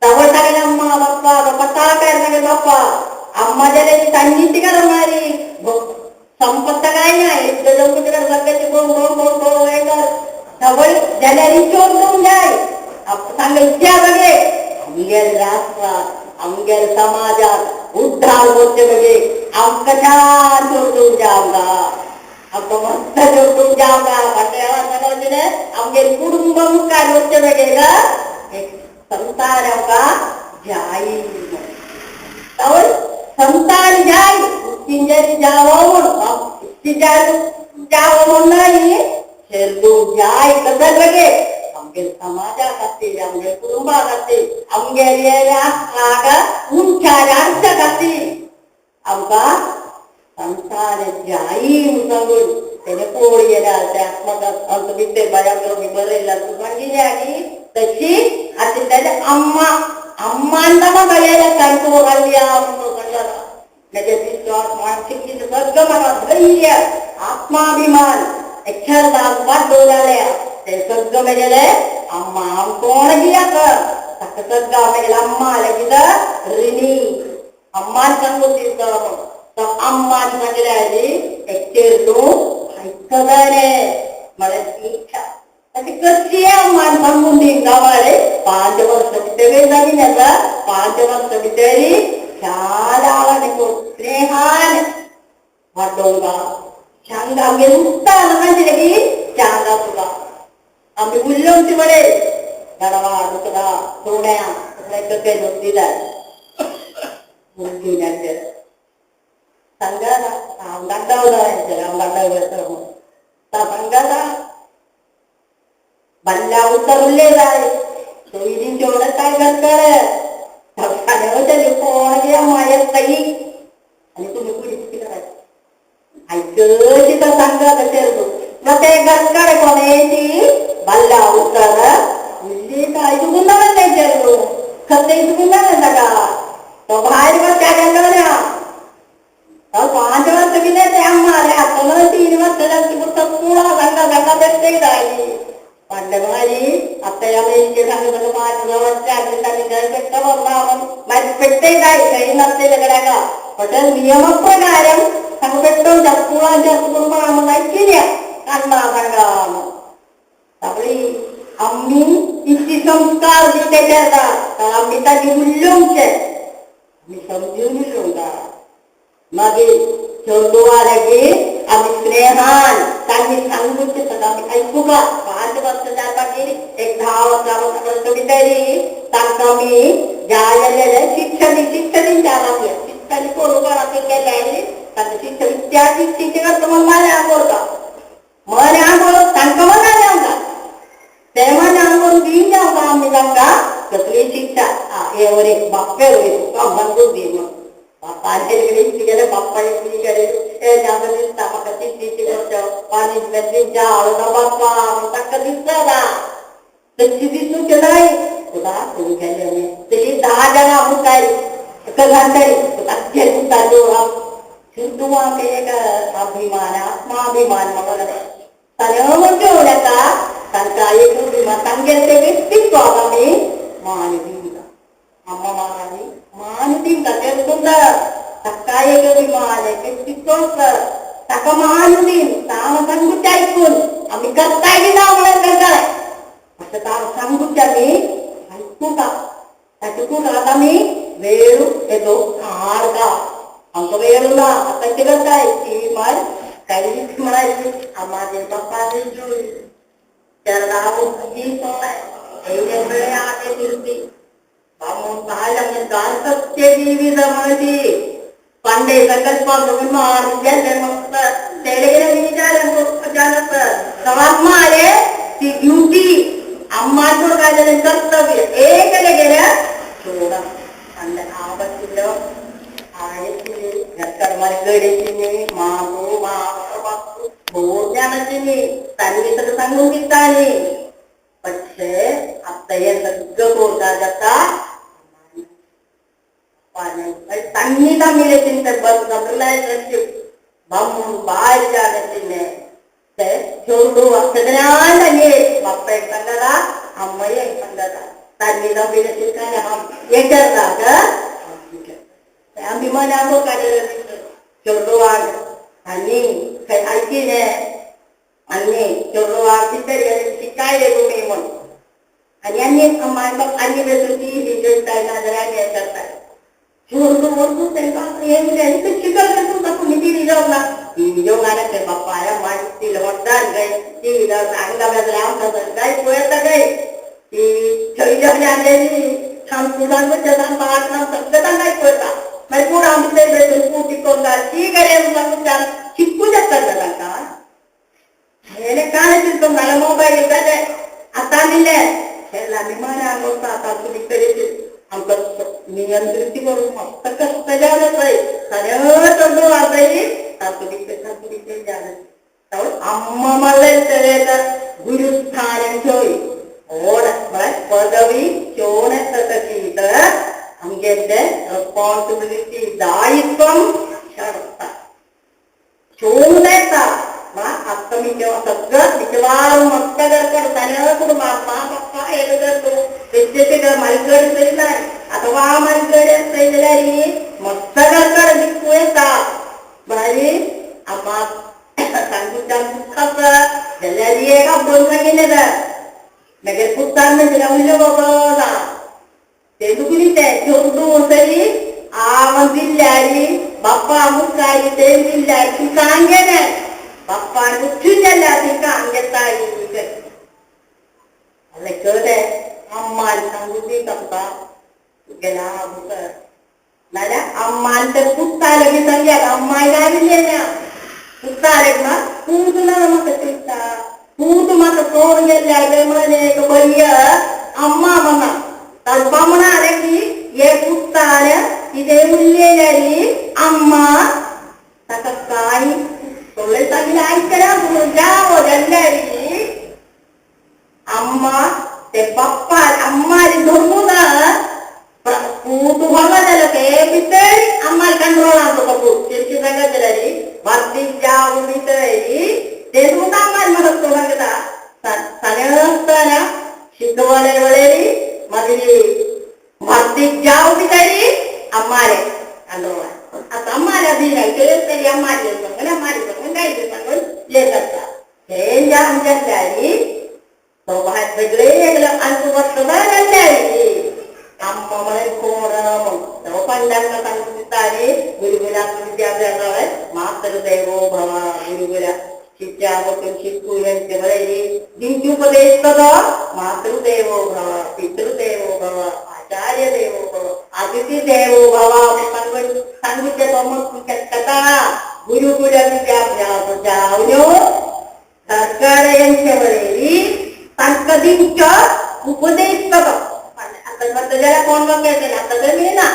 तावळ सांगले अम्मा बाप्पा बाप्पा काय सांगले बाप्पा अम्मा जाल्यार तांची मारी संपत्त काय ना एक बोम बोम बोम बोम हे कर सगळे जाल्यार चोर जाय सांग इच्छा बघे आमगेर राष्ट्रात आमगेर समाजात उद्धार होते बघे आमकां छान चोरतून जा आमकां आमकां मस्त चोरतून जा आमकां फाटल्या आमगेर कुटुंब मुखार वचचे बघे एक संतान आमकां जाय संतान जाय उच्चिंजरी जावो म्हूण जावो म्हूण न्हय चेडूं जाय कदर बघे आमगेर समाजा खातीर आमगेर कुटुंबा खातीर आमगेर राष्ट्राक उंचार हाडच्या खातीर आमकां संसार जाय म्हूण सांगून तेणे पोळ गेल्या ते आत्मकथा बिट्टे बाजार बरयला सांगिल्लें आनी तशी आतां तेजे अम्मा अम्मान ताका बरयल्या तांकां घालया म्हणून सांगला त्याचे विश्वास मानसिक सगळं म्हाका धैर्य आत्माभिमान अक्षरदान वाडोवलें ते सगळं मेगेले अम्मा हांव कोण गियाक ताका सगळं मेगेले अम्मा लेगीत ऋणी अम्मान सांगून दिसता तो अम्मान सांगले आनी एक चेडूं आयकतालें म्हळ्यार इच्छा ताची कसली अम्मान सांगून दिवंक म्हळ्यार 5 वर्सां भितर जाली आतां 5 वर्सां भितर చాలా स्नेहान वाडोवंक चांगा आमगेर उठता सांगलें चांगा तुका आमी उल्लोवचे बरे गाडवा दुसरा सोण्या सगळ्या नोकरी जाय मुलगी सांगा हांव गाड्डावला हांव गाड्डावला सांगा बल्ल्या उत्तर उरले जाय सोयरीं जेवण काय करतले कोण मायत ताई आनी तुमी कुडी कितें करायचं आयकशी तो सांगा तशें मग ते घरकडे कोणाची बल्ल्या उत्तर उरली काय चुकून ना खते चुकून ना ताका तो भायर बसच्या गेलो ना तो 5 वर्स कितें ते अम्मा रे आतां 3 वर्स जाली पुरा सांगा सांगा बेश्टें जाय फाटले मारी आतां अमेरिके सांगू सगळं 5 वर्स मागीर पेट्टे जाय खंय नासले कडेन पण नियम प्रकाരം सांगू पेट्टो स्कुलांच्या कुटुंबा कितें कांदा सांगा सगळी आमी इतकी संस्कार दिते करता आमी ताजी उल्लोवचे आमी समजून उलोवंक मागीर चेडवां लेगीत आमी स्नेहान तांणी सांगूचे सगळं आमी आयकुका 5 वर्सां जाय मागीर एक 10 वर्सां वर्सां भितर तांकां आमी जाय जाल्यार शिक्षण शिक्षण जाय शिक्षण करूंक केलें तांकां शिक्षण इत्यादी शिक्षण करता म्हण मारे हांव करता मरे हांव तांकां मनान आमकां ते मन हांव करून दिवन जावंक आमी तांकां कसली शिक्षा हे वरी बाप्पे वरी तुका सांगून दी म्हण बाप्पाचे कडेन गेले बाप्पाचे गेले हे जाता दिसता म्हाका तिची करचो पनिशमेंट दिवच्या हाडून बाप्पा म्हण ताका दिसता ना तशी दिसूंक न्हय तुका करूंक गेले तशी 10 जाणां मुखार घालतली ताचेर मुखार दवरप चेडवांक एक अभिमान आत्माभिमान म्हणून ताणें म्हणचे उलयता तांकां एक अभिमान तांगेलें तें व्यक्तित्व आमी मान दिवंक अम्मा मारानी मान दिवंक तें सुंदर ताका एक अभिमान एक व्यक्तित्व आसता ताका मान दिवन तांव सांगूचे आयकून आमी करताय बी ना म्हणून करताय अशें तांव सांगूचे आमी आयकुका ताचे कुडाक आमी वेळ येदो काडका आमकां वेळ ना आतां कितें करताय ती मार कांयच म्हणायची माझे बाप्पाने പണ്ടേ സങ്കല്പം അമ്മാരെ ड्युटी അമ്മാച്ചോട് കാര്യം കർത്തവ്യ ഏകല ചോടം പണ്ട് ആപത്തിലോ ആയത്തിന് ഗർക്കർമാരെ മാങ്ങു ബോധ്യാനത്തിന് തന്നിട്ട് സംഗീതാനി പക്ഷേ അത്തയെ സഗ്ഗ കൂട്ടാകത്ത തന്നി തമ്മിലെ ചിന്ത റിലേഷൻഷിപ്പ് ഭാര്യ ಚೋಡು തന്നെ ಬಪ್ಪ ಸಂಗದ ಅಮ್ಮಯ್ಯ ಸಂಗದ ತನ್ನಿ ತಮ್ಮಿನ ಚಿಂತನೆ ಏಕರಾಗ आमी मनांगो काडलें चेडवाक आनी खंय आयकिलें आनी चेडवाक कितें शिकायलें तुमी म्हूण आनी आनी माय बाप आनी बेसून ती जाय नाजाल्यार आनी हें करताय चोरदू वरदू तांकां हें आनी शिकल तुमकां तुमी ती जावंक ना ती जावंक ना ते बापाय माय ती व्हडदान काय ती हांगा जाल्यार आमकां काय पळयता काय ती थंय जेवण आणलेली थांब पाठ नाम सगळं तांकां पळयता मागीर पूण आमचे बेसून पूण टिकोवन ती गरे सांगून शिकूं शकता तांकां हेणे काय दिसतो मला मोबायल जाले आतां दिले आमी मनान वता आतां तुमी तरेचे आमकां नियंत्रित करूंक मस्त कष्ट जालें पळय सगळें चंद्र वाजयली तातूंत भितर जालें अम्मा गुरुस्थान चोय ओड म्हळ्यार पदवी चोण तकीत आमगे ते रेस्पॉन्सिबिलिटी दायित्वम शर्ता चोण येता आत्ता मी सगळं विचार मस्त करताना कुटुंब अम्मा पप्पा हे करतो तेचे मालगड तरी नाही आता वा मालगड असतंय जाल्यार मस्त करता दिक्कू येता बरी आम्हा सांगूच्या दुःख आसा जाल्यार एक आपोवन सांगिल्लें तर मागीर पुतान म्हणटलें उरलें बाबा ना ते दुखली ते चोरदू तरी आवन दिल्ल्यारी बाप्पा मुखारी ते दिल्ल्यारी तिका गेलें बाप्पान उठून जाल्यार तिका घेता कळ्ळें अम्मान सांगू दी तुमकां गेला नाल्यार अम्मान तर पुत्ता लेगीत सांगयात अम्माय गाविल्लें पुत्ता रे पूत ना म्हाका चिंता पूत म्हाका कोण गेल्ल्या म्हणे बरी अम्मा म्हणा ताका म्हणाले की हे पुत्तार कितें उरलेली अम्मा ताका कांय सगळें सांगलें आयकना जावो जाल्यारी अम्मा ते बाप्पा अम्मारी धर्मू ना पूत व्हडलो जालो ते भितर अम्मार कंट्रोल आसा तो पूत कितें सांगत जाल्यार वर्दी जावं भितर ते सुद्दां अम्मार म्हणत तो सांगता सगळ्या शिकवणे वळेरी मागीर वर्दी जावं भितरी अम्मारे कंट्रोल आता अम्मारे बी नाही ते तरी अम्मारे सांगून अम्मारे सांगून काय सांगून हे करता हे ज्या आमच्या तो सगळे आमचं वर्षभर जाल्ले अम्मा म्हळे कोण तो पंडांना सांगून दिताली गुरुकुला विद्याभ्यासावर मातृदेवो भव गुरुकुला शिष्या वचून शिकू यांचे म्हळे दिंची उपदेश तो मातृदेवो भव पितृदेवो भव आचार्य देवो भव अतिथी देवो भव सांगून सांगूचे तो मग कथा गुरुकुल विद्याभ्यास जावन्यो सरकार यांचे म्हळे तांकां दिवचो उपदेश तो आता जाल्यार कोण वकेल आतां तर मेळना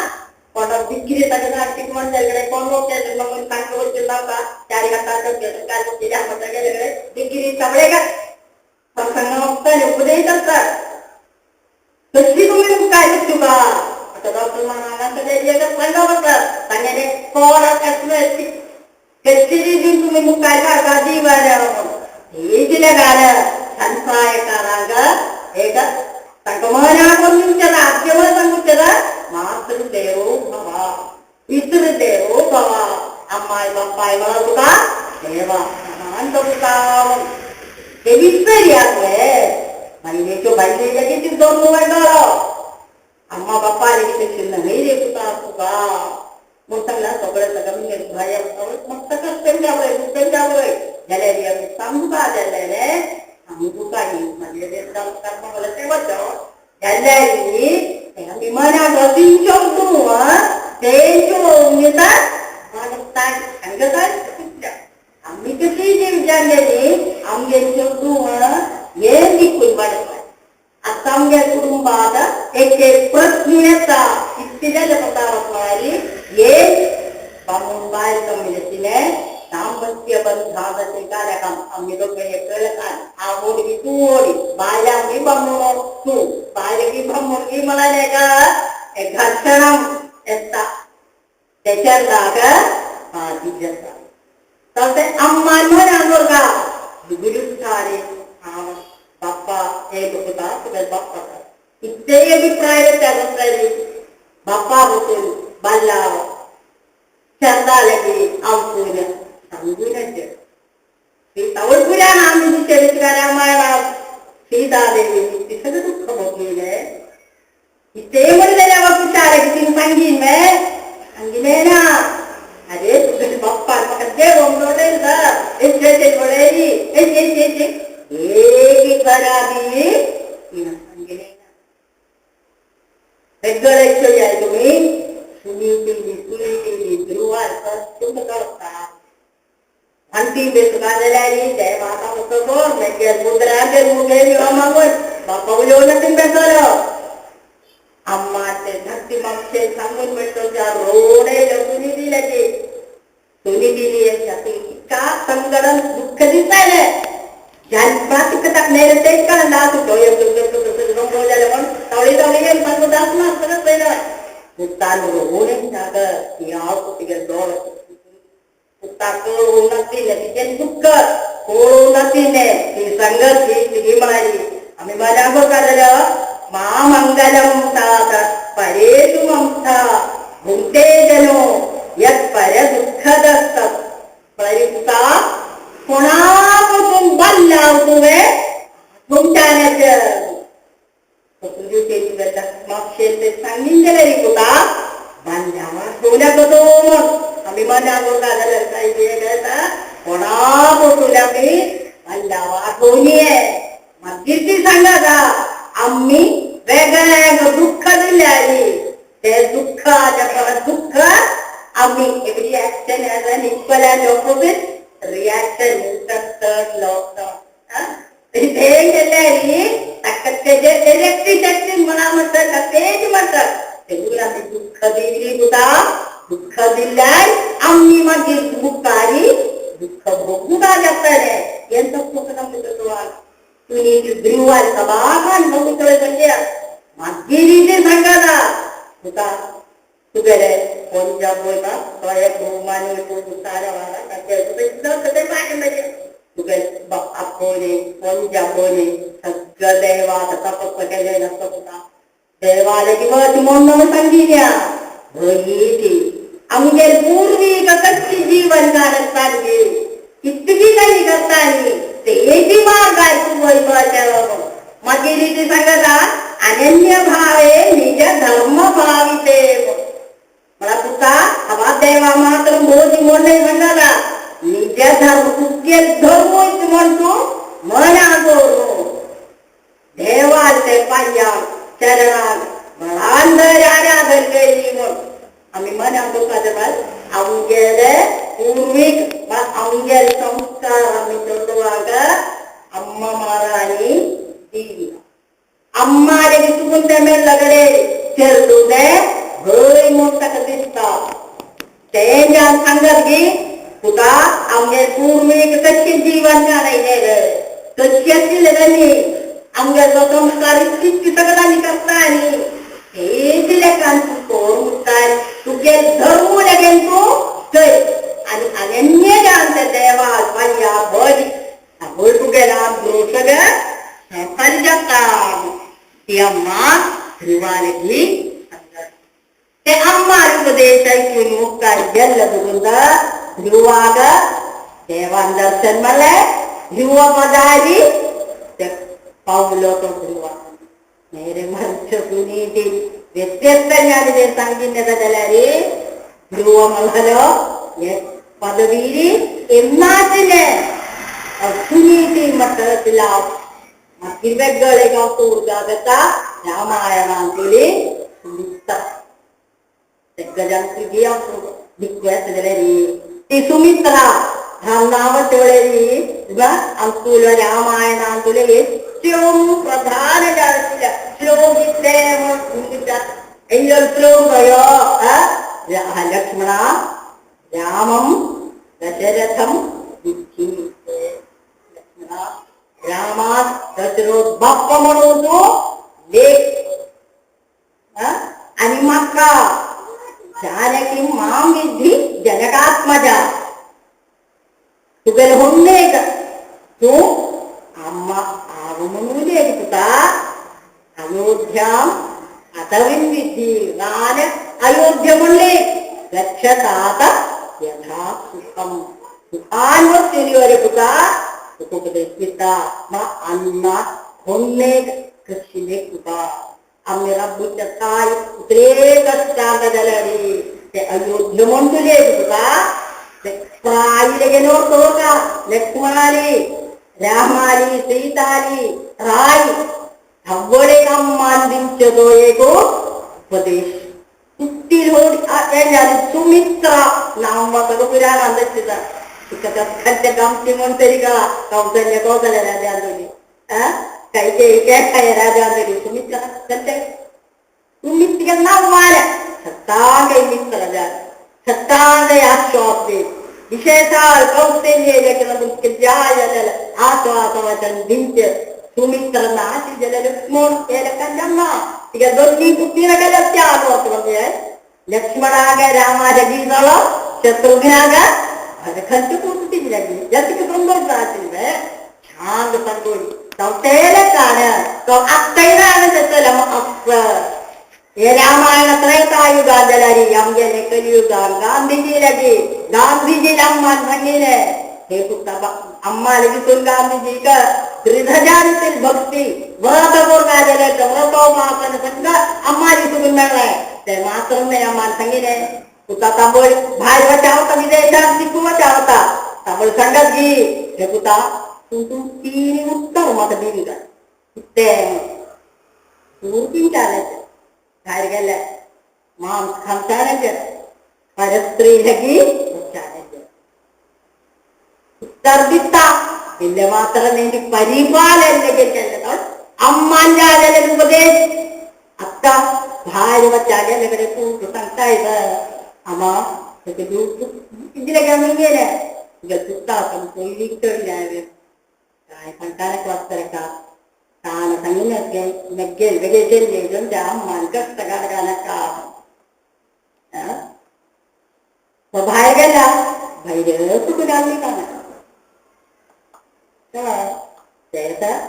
कोणाक डिग्री ताका आर्थिक मनशाकडे कोण वकेल मग तांकां वचून लावता चार हातां काल गेले डिग्री सगळे प्रसंग वचता उपदेश आसता कशी तुमी काय तुका आतां डॉक्टर म्हणाला वता तांगेले कोण आसले कशी दिवन तुमी मुखार काडटा दिवार ही दिल्या गाड संसायकारांक एक तांकां मना करून दिवचें आद्यवर सांगूचें मातृदेवो भव पितृदेवो भव अम्माय बापाय म्हणा तुका देवा महान तुका ते विसरयात वे बायलेच्यो बायले लेगीत दोन वाडलो अम्मा बाप्पा लेगीत न्हय रे तुका तुका म्हूण सांगला सगळें सगळें भायर मस्त कष्ट जावय जावय जाल्यार आमी सांगू का जाल्यार सांगू काय म्हणजे ते वचो जाल्यार आमी मनाक दिवचो तूं तेंच्यो सांगता आमी कशी विचारलेली आमगे तूं हें दिकून वाडटा आतां आमगे कुटुंबात एक एक प्रश्न येता इतकें जालें पता म्हळ्यार एक बामूण बायल कम्युनिटीने दाम्पत्य बंधाचे कार्यक्रम आम्ही लोक हे कळलं काय आवड तू ओढी बायला मी बामूण तू बायले की बामूण की म्हणाले का एक घर्षण येता त्याच्या जागा बाधित जाता तर ते अम्मान म्हणालो का गुरुस्थाने बाप्पा हे होता तुझ्या बाप्पा इतके अभिप्राय त्या बाप्पा बसून बाल्ला चंदालगी हांव सांगूनच सीता आम्ही चरित्र रामायणात सीतादेवी सगळं दुःख भोगलेलं ते म्हणलेल्या बाबू तिने सांगीन मे सांगिले ना. अरे तुझे बाप्पा म्हाका देव म्हणलेली एक घराबी तिनं सांगिले ना. वेगळे तुम्ही सुनीती सुनीती ध्रुवा तुमकां कळटा अंतिम बेसुकाजाल्यारी देवाता वचोन मागीर मुद्राचेर मुगेली मागून बाप्पा उलोवन तीन बेसलो अम्मा ते धाकटी मागशे सांगून म्हणतो त्या रोडे सुनितील्याची सुनितीली का संगडन दुःख दिसतायले जन्मात तुका मेरे तेच कळना दास जाले म्हण तावळी तावळी येवन सांगू दास ना सगळं पयलो पुतान रोडे जाग हांव तुगे दोळ कळून नाशिल्लें तिचें दुःख कळून नाशिल्लें ती सांगत ती तिगी म्हळाली आमी माझ्या काडलेलो मा मंगलम तात परेषु ममता भुंक्ते जनो यत् पर दुःखदस्त परिता कोणा पसून बाल्लाव तुवें तुमच्याण्याचें मातशें ते सांगीन जाल्यार तुका बांदल्यावा सोन्या कसो आमी मना करता जाल्यार काय कितें कोणा पसून आमी बांदल्यावा आठोवनी मागीर ती सांगता आमी वेगळे दुःख दिल्यारी ते दुःखाच्या दुःख आमी every action has an equal and opposite reaction third law. तें केल्यारी ताका तेजे इलेक्ट्रिक म्हणा म्हणटात तेज म्हणटात तेन्ना आमी दुःख दिली तुका दुःख दिल्यार आमी मागीर मुखारी दुःख भोगूंक जातलें हें तुका तुनी ध्रुवार सबाखान भोगतले म्हणजे मागीर ती सांगता तुका तुगेले कोणच्या वयता तो एक भोवमान तुगे आपोवणी कोणच्या आपोवणी सगळं देवा तपस्व केलें नासता तुका देवाले वच म्हणून सांगिल्या भयी ती आमगेर पूर्वी कशी जीवन काडत कितकी काही करताली तेजी मार्गार तूं वयपाचें मागीर ती सांगता अनन्य भावे निज धर्म भाविते मला तुका हवा देवा मात्र मोदी म्हण सांगता निज धर्म तुगे धर्म म्हण तूं मना करून देवाल ते पांयाक चरणाक बळान धर आराधन केली म्हण आमी मना तुका आमगेले पूर्वीक आमगेले संस्कार आमी चलवाक अम्मा माराणी दिली अम्माले चुकून ते मेल्लकडे चेरडूं भंय म्हूण ताका दिसता तें सांगत की तुका आमगे पूर्वीक कशें जीवन घालयलें रे कशें आशिल्लें तांणी आमगेलो संस्कार इतकी सगळ्यांनी करता आनी तेज लेखान तूं कोण मुखार तुगे धर्म लेगीन तूं कर आनी अनन्य जावन ते देवा पांया भज आवय तुगेला सगळें सफल जाता ती अम्मा ध्रुवालगी ते अम्मा उपदेश ऐकून मुखार गेल्ले तुगुंदा ध्रुवाक देवान दर्शन म्हणलें ध्रुव पदारी ते पावलो तो ध्रुवा നേരെ മറിച്ച് സുനീതി വ്യത്യസ്ത ഞാനിത് सांगितलं जाल्यार ध्रुव म्हणलो पदवीरी എന്നാട്ടിനെ ಸುನೀತಿ ಮಟ್ಟದಿಲ್ಲ मागीर वेगळे गांव रामायण ಅಂತೇಳಿ ಸುಮಿತ್ತ जाल्यार ती सुमित्रा नांव ಅಂಕುಲ ರಾಮಾಯಣ ಅಂತೇಳಿ ഏറ്റവും പ്രധാന ശ്ലോകിത്തെ ശ്ലോകയോ ലക്ഷ്മണ രാമം ദശരഥം लक्ष्मणा रामात दशरथ बाप्पा म्हणून तो लेख आणि म्हाका जानकी मां विद्धी जनकात्मजा तुगेले होन्नेक तूं अम्मा हांव म्हणून लेख तुका अयोध्यां अतविं विद्धी नान अयोध्या म्हणले गच्छ तात यथा सुखम सुखान वरे पुता उपदेश पिता मा अन्ना होने कशिने कुता आम्ही रब्बूच्या काय उतरे कष्टांत जाल्यारी ते अयोध्य म्हणतले तुका ಪ್ರಾಯಿಲೆಗೆ ನೋಡ್ಕೋಕ ಲಕ್ಷ್ಮಣಾಲಿ ರಾಮಾಲಿ ಸೀತಾಲಿ ರಾಯ್ ತವ್ವಡೆ ಅಮ್ಮಾಂದಿಂಚದೋ ಏಕೋ ಉಪದೇಶ ಸುತ್ತಿರೋಡಿ ಸುಮಿತ್ರ ನಮ್ಮ ಪುರಾಣ ಅಂದಿದ ಖಂಡ ಗಮತಿ म्हणतरी का ಕೌಸಲ್ಯ ಕೌಸಲ್ಯ ರಾಜ ಅಂದೋಡಿ ಕೈಕೇಯಿ ಕೇಕಾಯ ರಾಜ ಅಂದೋಡಿ ಸುಮಿತ್ರ ಕಂತೆ ಸುಮಿತ್ರಿಗೆ ನಾವು ಸತ್ತಾಂಗ ಮಿತ್ರ ರಾಜ ಸತ್ತಾಂಗ ಆಶ್ವಾಸ ವಿಶೇಷ ಕೌಸಲ್ಯ ಆಶ್ವಾಸ ದಿಂಚ ಸುಮಿತ್ರನ ಆಚಿ ಜಲ ಲಕ್ಷ್ಮಣ ಕಂಜಮ್ಮ ಈಗ ದೊಡ್ಡ ಪುತ್ತಿನ ಕಲತ್ಯ ಆಗುವ ಲಕ್ಷ್ಮಣಾಗ ರಾಮ ಜಗೀದಳ ಶತ್ರುಘ್ನಾಗ ಖಂಚು ಕೂತಿದ್ದಿ ಜತಿಗೆ ಸಂದರ್ಭ ಆಚಿಲ್ವೆ छान सांगोली तवतेल कान रामायण त्रैतायुगादलारी आमगेले कलियुगा गांधीजी लगी गांधीजी अम्मान सांगिले हे पुत्ता अम्मा लगी गांधीजी का त्रिधजांतील भक्ती व्रत बोरगाजले व्रतो मापन संग अम्माली सुगुन मेळ्ळे ते मात्र नाही अम्मान सांगिले पुता तांबोळ भायर वचावता विदेशात शिकू वचावता तांबोळ सांगत गी हे पुता तू तीन उत्तर म्हाका दिवंक ते पूर्तींचारायचे भायर गेले मांस खामचारायचे परस्त्री लगी उच्चारायचे उत्तर दिता दिल्ले मात्र नाही परिपालन लगेच अम्मांच्या उपदेश आत्ता भायर वचाले कडे तू सांगता येतं आम्हा इतले आमी गेले तुका पयलीं कळ्ळें काय सांगताले वाचतले का तान सांगिल्लें मेग्गेल वेगळे केल्ले त्या अम्मान कष्ट काडका भायर गेला भायर तुका घालली का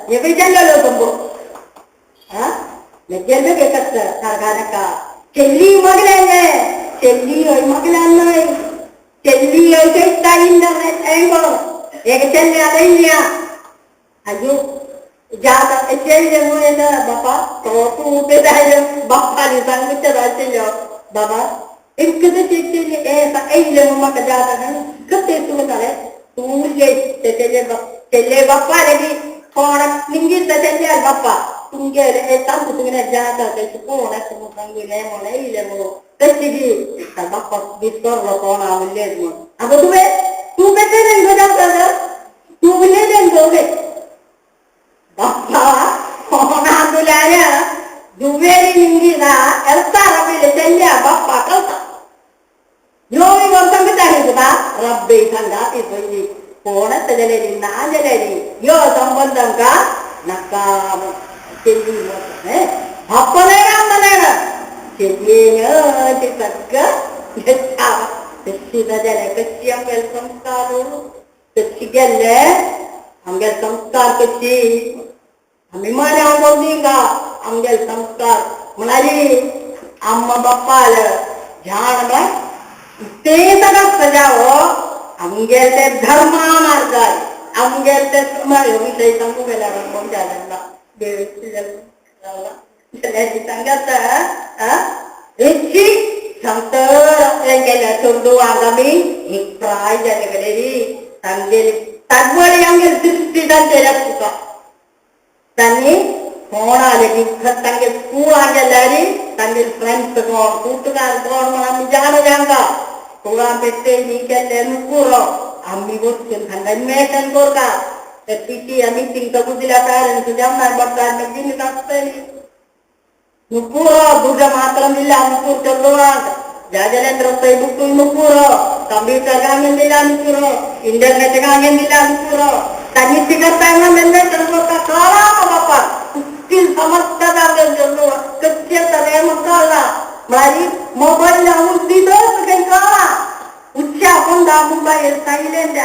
हे विचारलेलो संबो मेग्गेल वेगळे कष्ट कारखानका ಚೆಲ್ಲಿ ಮಗಳಲ್ಲೇ ಚೆಲ್ಲಿ ಮಗಳಲ್ಲ ಚೆಲ್ಲಿ ಈಗ ಚೆಲ್ಲಿ ಅಲ್ಲ ಅಯ್ಯೋ जात ಚೆಲ್ಲಿ बापा तो बाप्पाली सांगूचे आशिल्लो बाबा इतकें चेल्ली येयलें म्हाका जाता कशें तूं जालें तूं चेल्ले चेल्ले बाप्पा लेगी कोणाक निंगीत चेल्ले बाप्पा तुमगेले तांबू तुमगे जाता तशें कोण सांगूलें म्हण येयलें म्हणून तशें गी बाप्पा विसरलो कोण उरलें म्हूण आगो तुवें तूं बेटें गो जाता तूं उलयलें गो बाप्पा कोणांतुल्यार दुवेरी निंगिना ಎಲ್ತಾರ ಮೇಲೆ ಚೆಲ್ಯ ಬಾಪ್ಪ ಕಲ್ತ ಯೋಗಿ ಸಂಗತ ಹೇಳ್ತಾ ರಬ್ಬೆ ಸಂಗಾತಿ ಪೊಯ್ಯಿ ಕೋಣ ತಜಲೇರಿ ನಾಜಲೇರಿ ಯೋ ಸಂಬಂಧಂಕ ನಕ್ಕಾಮ ಚೆಲ್ಲಿ ಅಪ್ಪನೇನ ಅಮ್ಮನೇನ ಚೆಲ್ಲಿಯ ತಕ್ಕ ಕಚ್ಚಿದ ಜಲ ಕಚ್ಚಿ ಆಮೇಲೆ ಸಂಸ್ಕಾರ ಕಚ್ಚಿಗೆಲ್ಲೆ आमगेल संस्कार कशी आमी मान्या का आमगेल संस्कार म्हणाली आम्मा बाप्पाल झाड ते सगळं सजावो आमगेल ते धर्मा मार्गार आमगेल ते विषय सांगू गेल्यार सांगत सांगतर गेल्या चोडू आगामी एक प्राय जाले कडे सांगेली तागवडी आमगेल दृष्टी तांचेर तुका तांणी कोण आले की तांगेल स्कूल आगेल्यारी तांगेल फ्रेंड्स कोण കൂട്ടുകാർ कोण म्हण आमी जाण जांका स्कुलां पेट्टे नी केल्ले नुपुरो आमी वचून हांगा अन्वेषण करता ते पीटी मिटींग तगुदिल्या पेरेंट्स जेवणार बसतात मागीर आसतली नुपुरो दुर्गा मात्र दिल्या नुपूर चल्लो जाजलेंद्र ಬುಕ್ ನುಪುರೋ ಕಂಪ್ಯೂಟರ್ ಕಾಂಗೆಂದಿಲ್ಲ ನುಪುರೋ ಇಂಟರ್ನೆಟ್ ಕಾಂಗೆಂದಿಲ್ಲ ನುಪುರೋ ತನ್ನಿ ಬಾಪ್ಪ ಸಮರ್ಥದ ಕಚ್ಚಿರ್ತದೆ ಮಕ್ಕಳ म्हळ्यार मोबायल दिलो उच्च आपूण मोबायल सायलेंट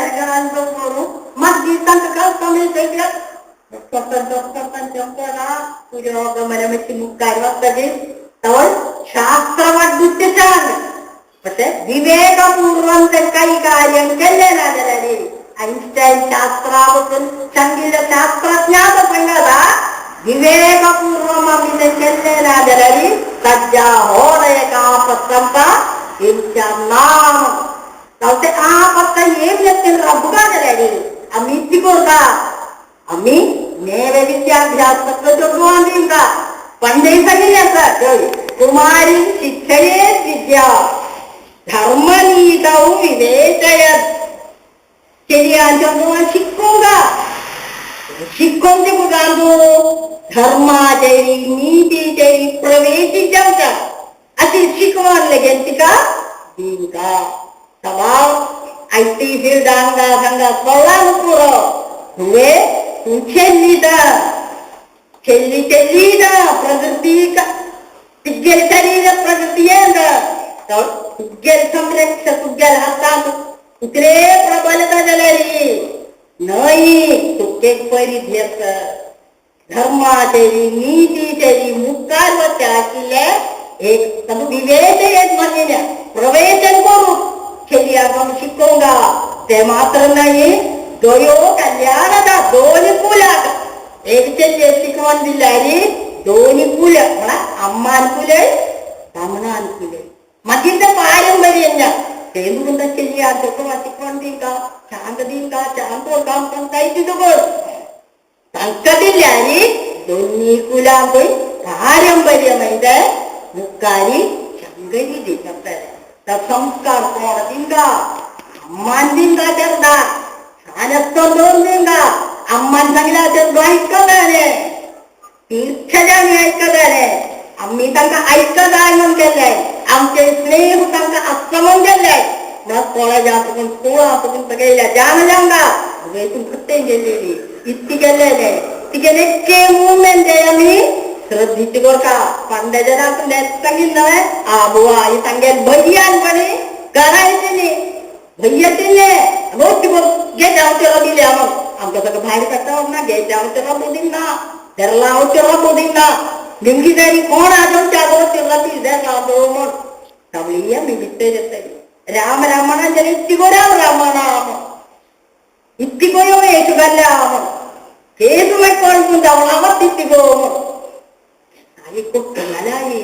करून मागीर तांकां कमी पुरोगमनमेची मुखार वचतकीर तवळ शास्त्रवाद छान പക്ഷെ विवेकपूर्वं ते കൈകാര്യം केल्लें ना जाल्यार ಐನ್ಸ್ಟೈನ್ शास्त्रापासून सांगिल्लें शास्त्रज्ञात सांगता विवेकपूर्वम आमी तें केल्लें ना जाल्यार ताज्या होड एक आपत आमकां येवच्या ना. ते आपत येवचे रब्बा जाल्यार आमी इतली करता आमी नेवे विद्याभ्यास चेडवां दिवंका पंडे सांगिल्लें आसा कुमारी शिक्षयेत विद्या धर्मनीतौ विवेचयत. चेडयां चेडवां शिकोवंका शिकोवचे कुटांतू धर्माचेरी नीतीचेरी प्रवेशी जावचा अशी शिकवण लेगीत तिका दिवंका. सभाव IT फिल्डांगा हांगा सोळांक पुरो तुवें तूं चेल्लीता चेल्ली चेल्लीता प्रकृती तुगेले शरीर प्रकृती तुगेले संरक्षक तुगेले हातांत इतले प्रबलता जाल्यार न्हय तुके परिधी आसा धर्माचेरी नीतीचेरी मुखार वचचें आशिल्लें एक तातूंत विवेक एक मानिल्लें प्रवेशन करूंक चेडयांक आमी शिकोवंक तें मात्र न्हय दोयो कल्याण दोन कुलाक एक चेडयेक शिकवण दिल्यार दोन कुल म्हळ्यार अम्मान कुलय तमणान कुलय मागीर तें पारंपर्य तेंदुकुंदा चेडयां चोकवा शिकवण दिवंका शांत दिवंका शांत आमकां कांय दिवंक तांकां दिल्यार दोनी कुलांकूय पारंपर्य मुखारी शंकरी दिसता संस्कार कोण दिवंका अम्मान दिवंका चेडा शानत्వం दिवंका अम्मान सांगल्यार चेडो आयकताले तीर्थजानी आयकताले आमी तांकां आयकताय म्हूण केल्ले आमचे स्नेह तांकां आसता म्हूण केल्ले ना कॉलेजांत पूण स्कुलांत पूण सगळ्या जाण जावंका वेतून खत्तें गेल्लेली इतकी केल्लेले तिगेले एके मुवमेंट आमी श्रद्धीची करता पंडे जनाक सांगिल्लें आ बुवा ही सांगेल भैयानपणी करायची न्ही भैया रोज गेट दिले आमकां सगळें भायर काडटा ना गेट ना धरला ना निमगी तरी कोण आजोच्या म्हूण तवळी आमी भितर येतली राम रामणा जाल्यार इत्तिगो राम रामणा इत्तिगोयो येसु घाल्ल्या केसु मागीर कोण पूण जावं इत्तिगो म्हूण आई कुट्टलाई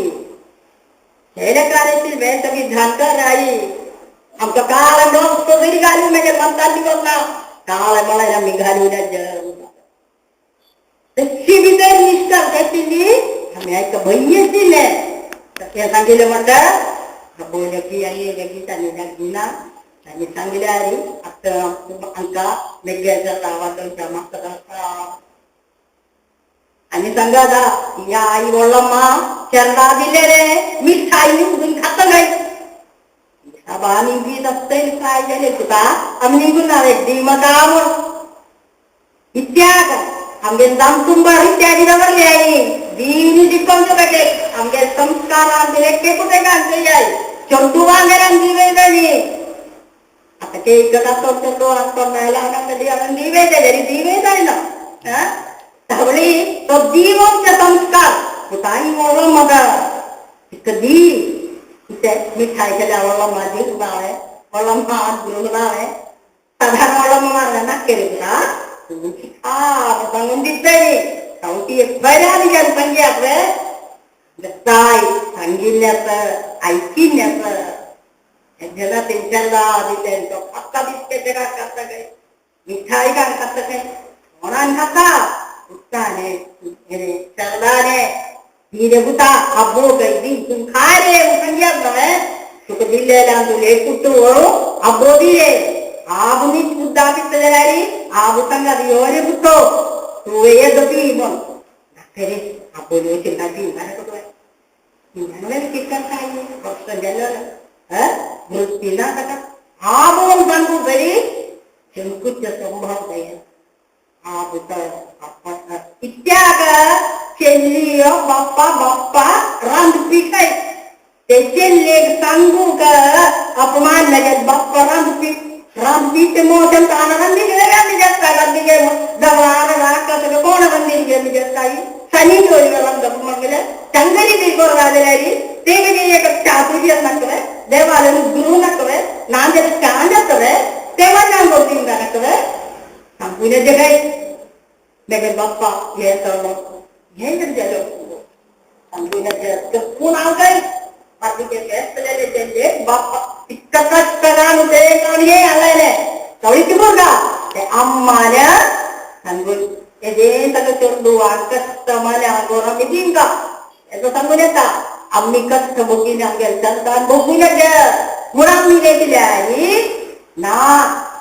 हेलेकाराची वेशविधानकाराई आमकां काळ रस्तो तरी घालूं मागीर म्हणटाली ना काळ म्हळ्यार आमी घालूं तशी भितर निश्ठा आशिल्ली आमी आयका भंय आशिल्लें तें सांगिल्लें म्हणटा आबोलकी आनी लेगीत आनी लागना आनी सांगलें आनी आतां हांकां मेग्याच्या गांवांत म्हाका आनी सांगा या आई व्हडलम्मा चेरडा दिले रे मिठाई उडून खाता काय साबा निगीत आसतली काय जालें तुका आमी निगून ना रे दी म्हाका म्हूण इत्याक आमगे दामतुंबर इत्यादी दवरले आई दीन शिकोवचो बेटे आमगे संस्कारान दिले कुठे घालते आई चंडू वांगेरान दिवे आतां ते एक चंडू आसतो दिवे तरी दिवे जायना तावळी तो दिवोच्या संस्कार ताई व्हडलो म्हाका तिका दी ते मिठाई केल्या व्हडलो मा दिवंक ना हांवें व्हडलो मा दिवंक ना हांवें सादारण व्हडलो मारलें ना केली तुका तूं खा सांगून दितली तावटी बऱ्या दिसान सांगयात रे ताय सांगिल्लें आयकिल्लें जेन्ना तेंच्या दिलें तो खाता बिस्केट खाता काय मिठाई काय खाता काय कोणान खाता उत्ताने चरदाने धीरे बुता अब्बो कई तुम खा रे सांगियात नव्हे तुका दिल्लेला तुले कुट्टू वळू अब्बो दिले आबुनी मुद्दा दितले आबू सांगा योरे बुतो तुवें येदपी म्हूण रे अब्बो चिंता दी काय गेलो वृत्ती ना ताका आबोन सांगू तरी शंकूचे संभव आबुता इत्याक चेल्लियो बाप्पा बाप्पा रांदपी काय ते चेल्लेक सांगू का अपमान लगेच बाप्पा रांदपी रांदपी ते मोशन ताना रांदी गेले रांदी जाता रांदी गे दवार राका सगळं कोण रांदी गेली जाता सनी जोडी रांदप मागले चंगरी बी कोर राजल्यारी ते एक चातुर्य नाकले देवाला गुरु नाकवे ना जाल्यार कान जातवे तेव्हा नांगोर दिवंक नाकवे सांगून येते काय मेगे बाप्पा हे सगळं हे जर जालो सांगून येते कोण हांव काय बाकीचे बाप्पा इतका कष्टान हे आलेले तवळी बोलता ते अम्माने सांगून येदे ताका चेडू कष्ट आंगोर आमी दिंका येतो सांगून येता आम्ही कष्ट भोगीन आमगे संतान भोगून येते म्हूण आमी दिले ना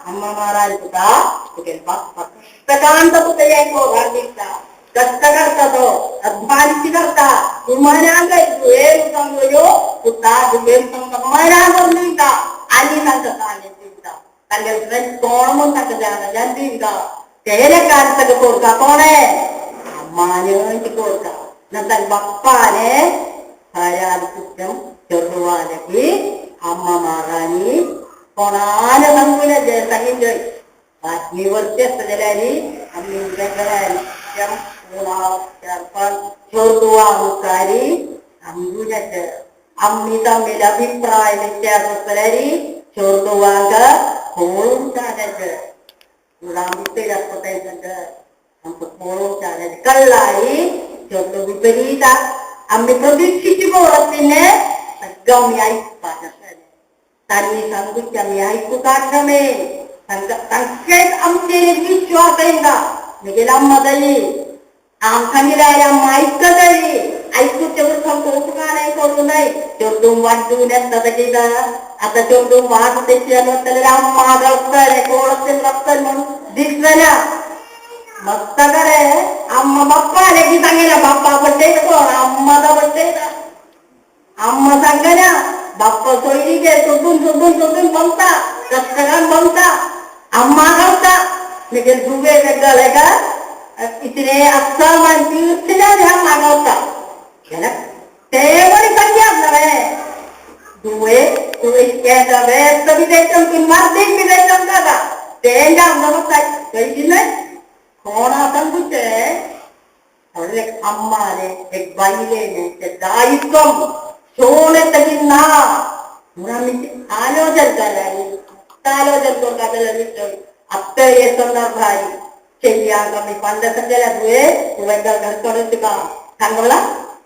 अम्मा महाराज तुका तुगे बाप्पा कष्टकांत तुका हे दिसता कष्ट करता तो अध्वानिशी करता तुम्हाला तुवें सांगयो तुका तुवें सांगता दिता आनी सांगता तांगे दिता तांगे कोण म्हूण ताका जाणा दिता तेरे कांतक कोरका कोणे अम्माने कोरका नंतर बाप्पाने हरादिकुत्तम चेडवानकी अम्मा महाराणी कोणाने सांगून सांगितलं बातमीवरती असतं जाल्यार आमी चेडवा मुखारी सांगून आम्ही तांगेले अभिप्राय व्यत्यास आसल्यार चेडवांक पळोवंक आमकां पळोवंक कळ्ळारी चेडो विपरीत आमी प्रतीक्षिची पळोवप तिने सगळं आमी आयकपाक आसतलें तांणी सांगूचे आमी आयकुपाक नमे तांचेच आमचेर विश्वास येता म्हगेली अम्मा जाली आमकां सांगिल्लें अम्मा आयकतली आयकूचे सामको उपकार करूं नये चेडूं वाड्डून येता ताका आतां चेडूं वाट तेच्यान वतलें अम्मा रडटलें कोण रडटलें म्हणून दिसना मस्त करे अम्मा बाप्पा लेगीत सांगिना बाप्पा बड्डे कोण अम्माचा बड्डे अम्मा सांगना बाप्पा सोयरी घे सोदून सोदून सोदून बमता कष्टकान बमता अम्मा गावता म्हगेले धुवे गले का इतने अत्ता तीर्थल्यान अम्मा गावता जाल्यार ते बरी सांगया नव्हे धुवे तुवें बी तेंच्या मार्दीक बी तेंच्या दादा तेंच्या आमदार कळची न्हय कोणा सांगूचे एक अम्माने एक बायलेने ते दायित्व सोने तगी ना म्हणून आमी आलोचन कराली आलोचन करता जाल्यार आत्तां हे संदर्भार चेडयांक आमी पंद सांगल्या तुवें तुवें घर करून तुका सांगला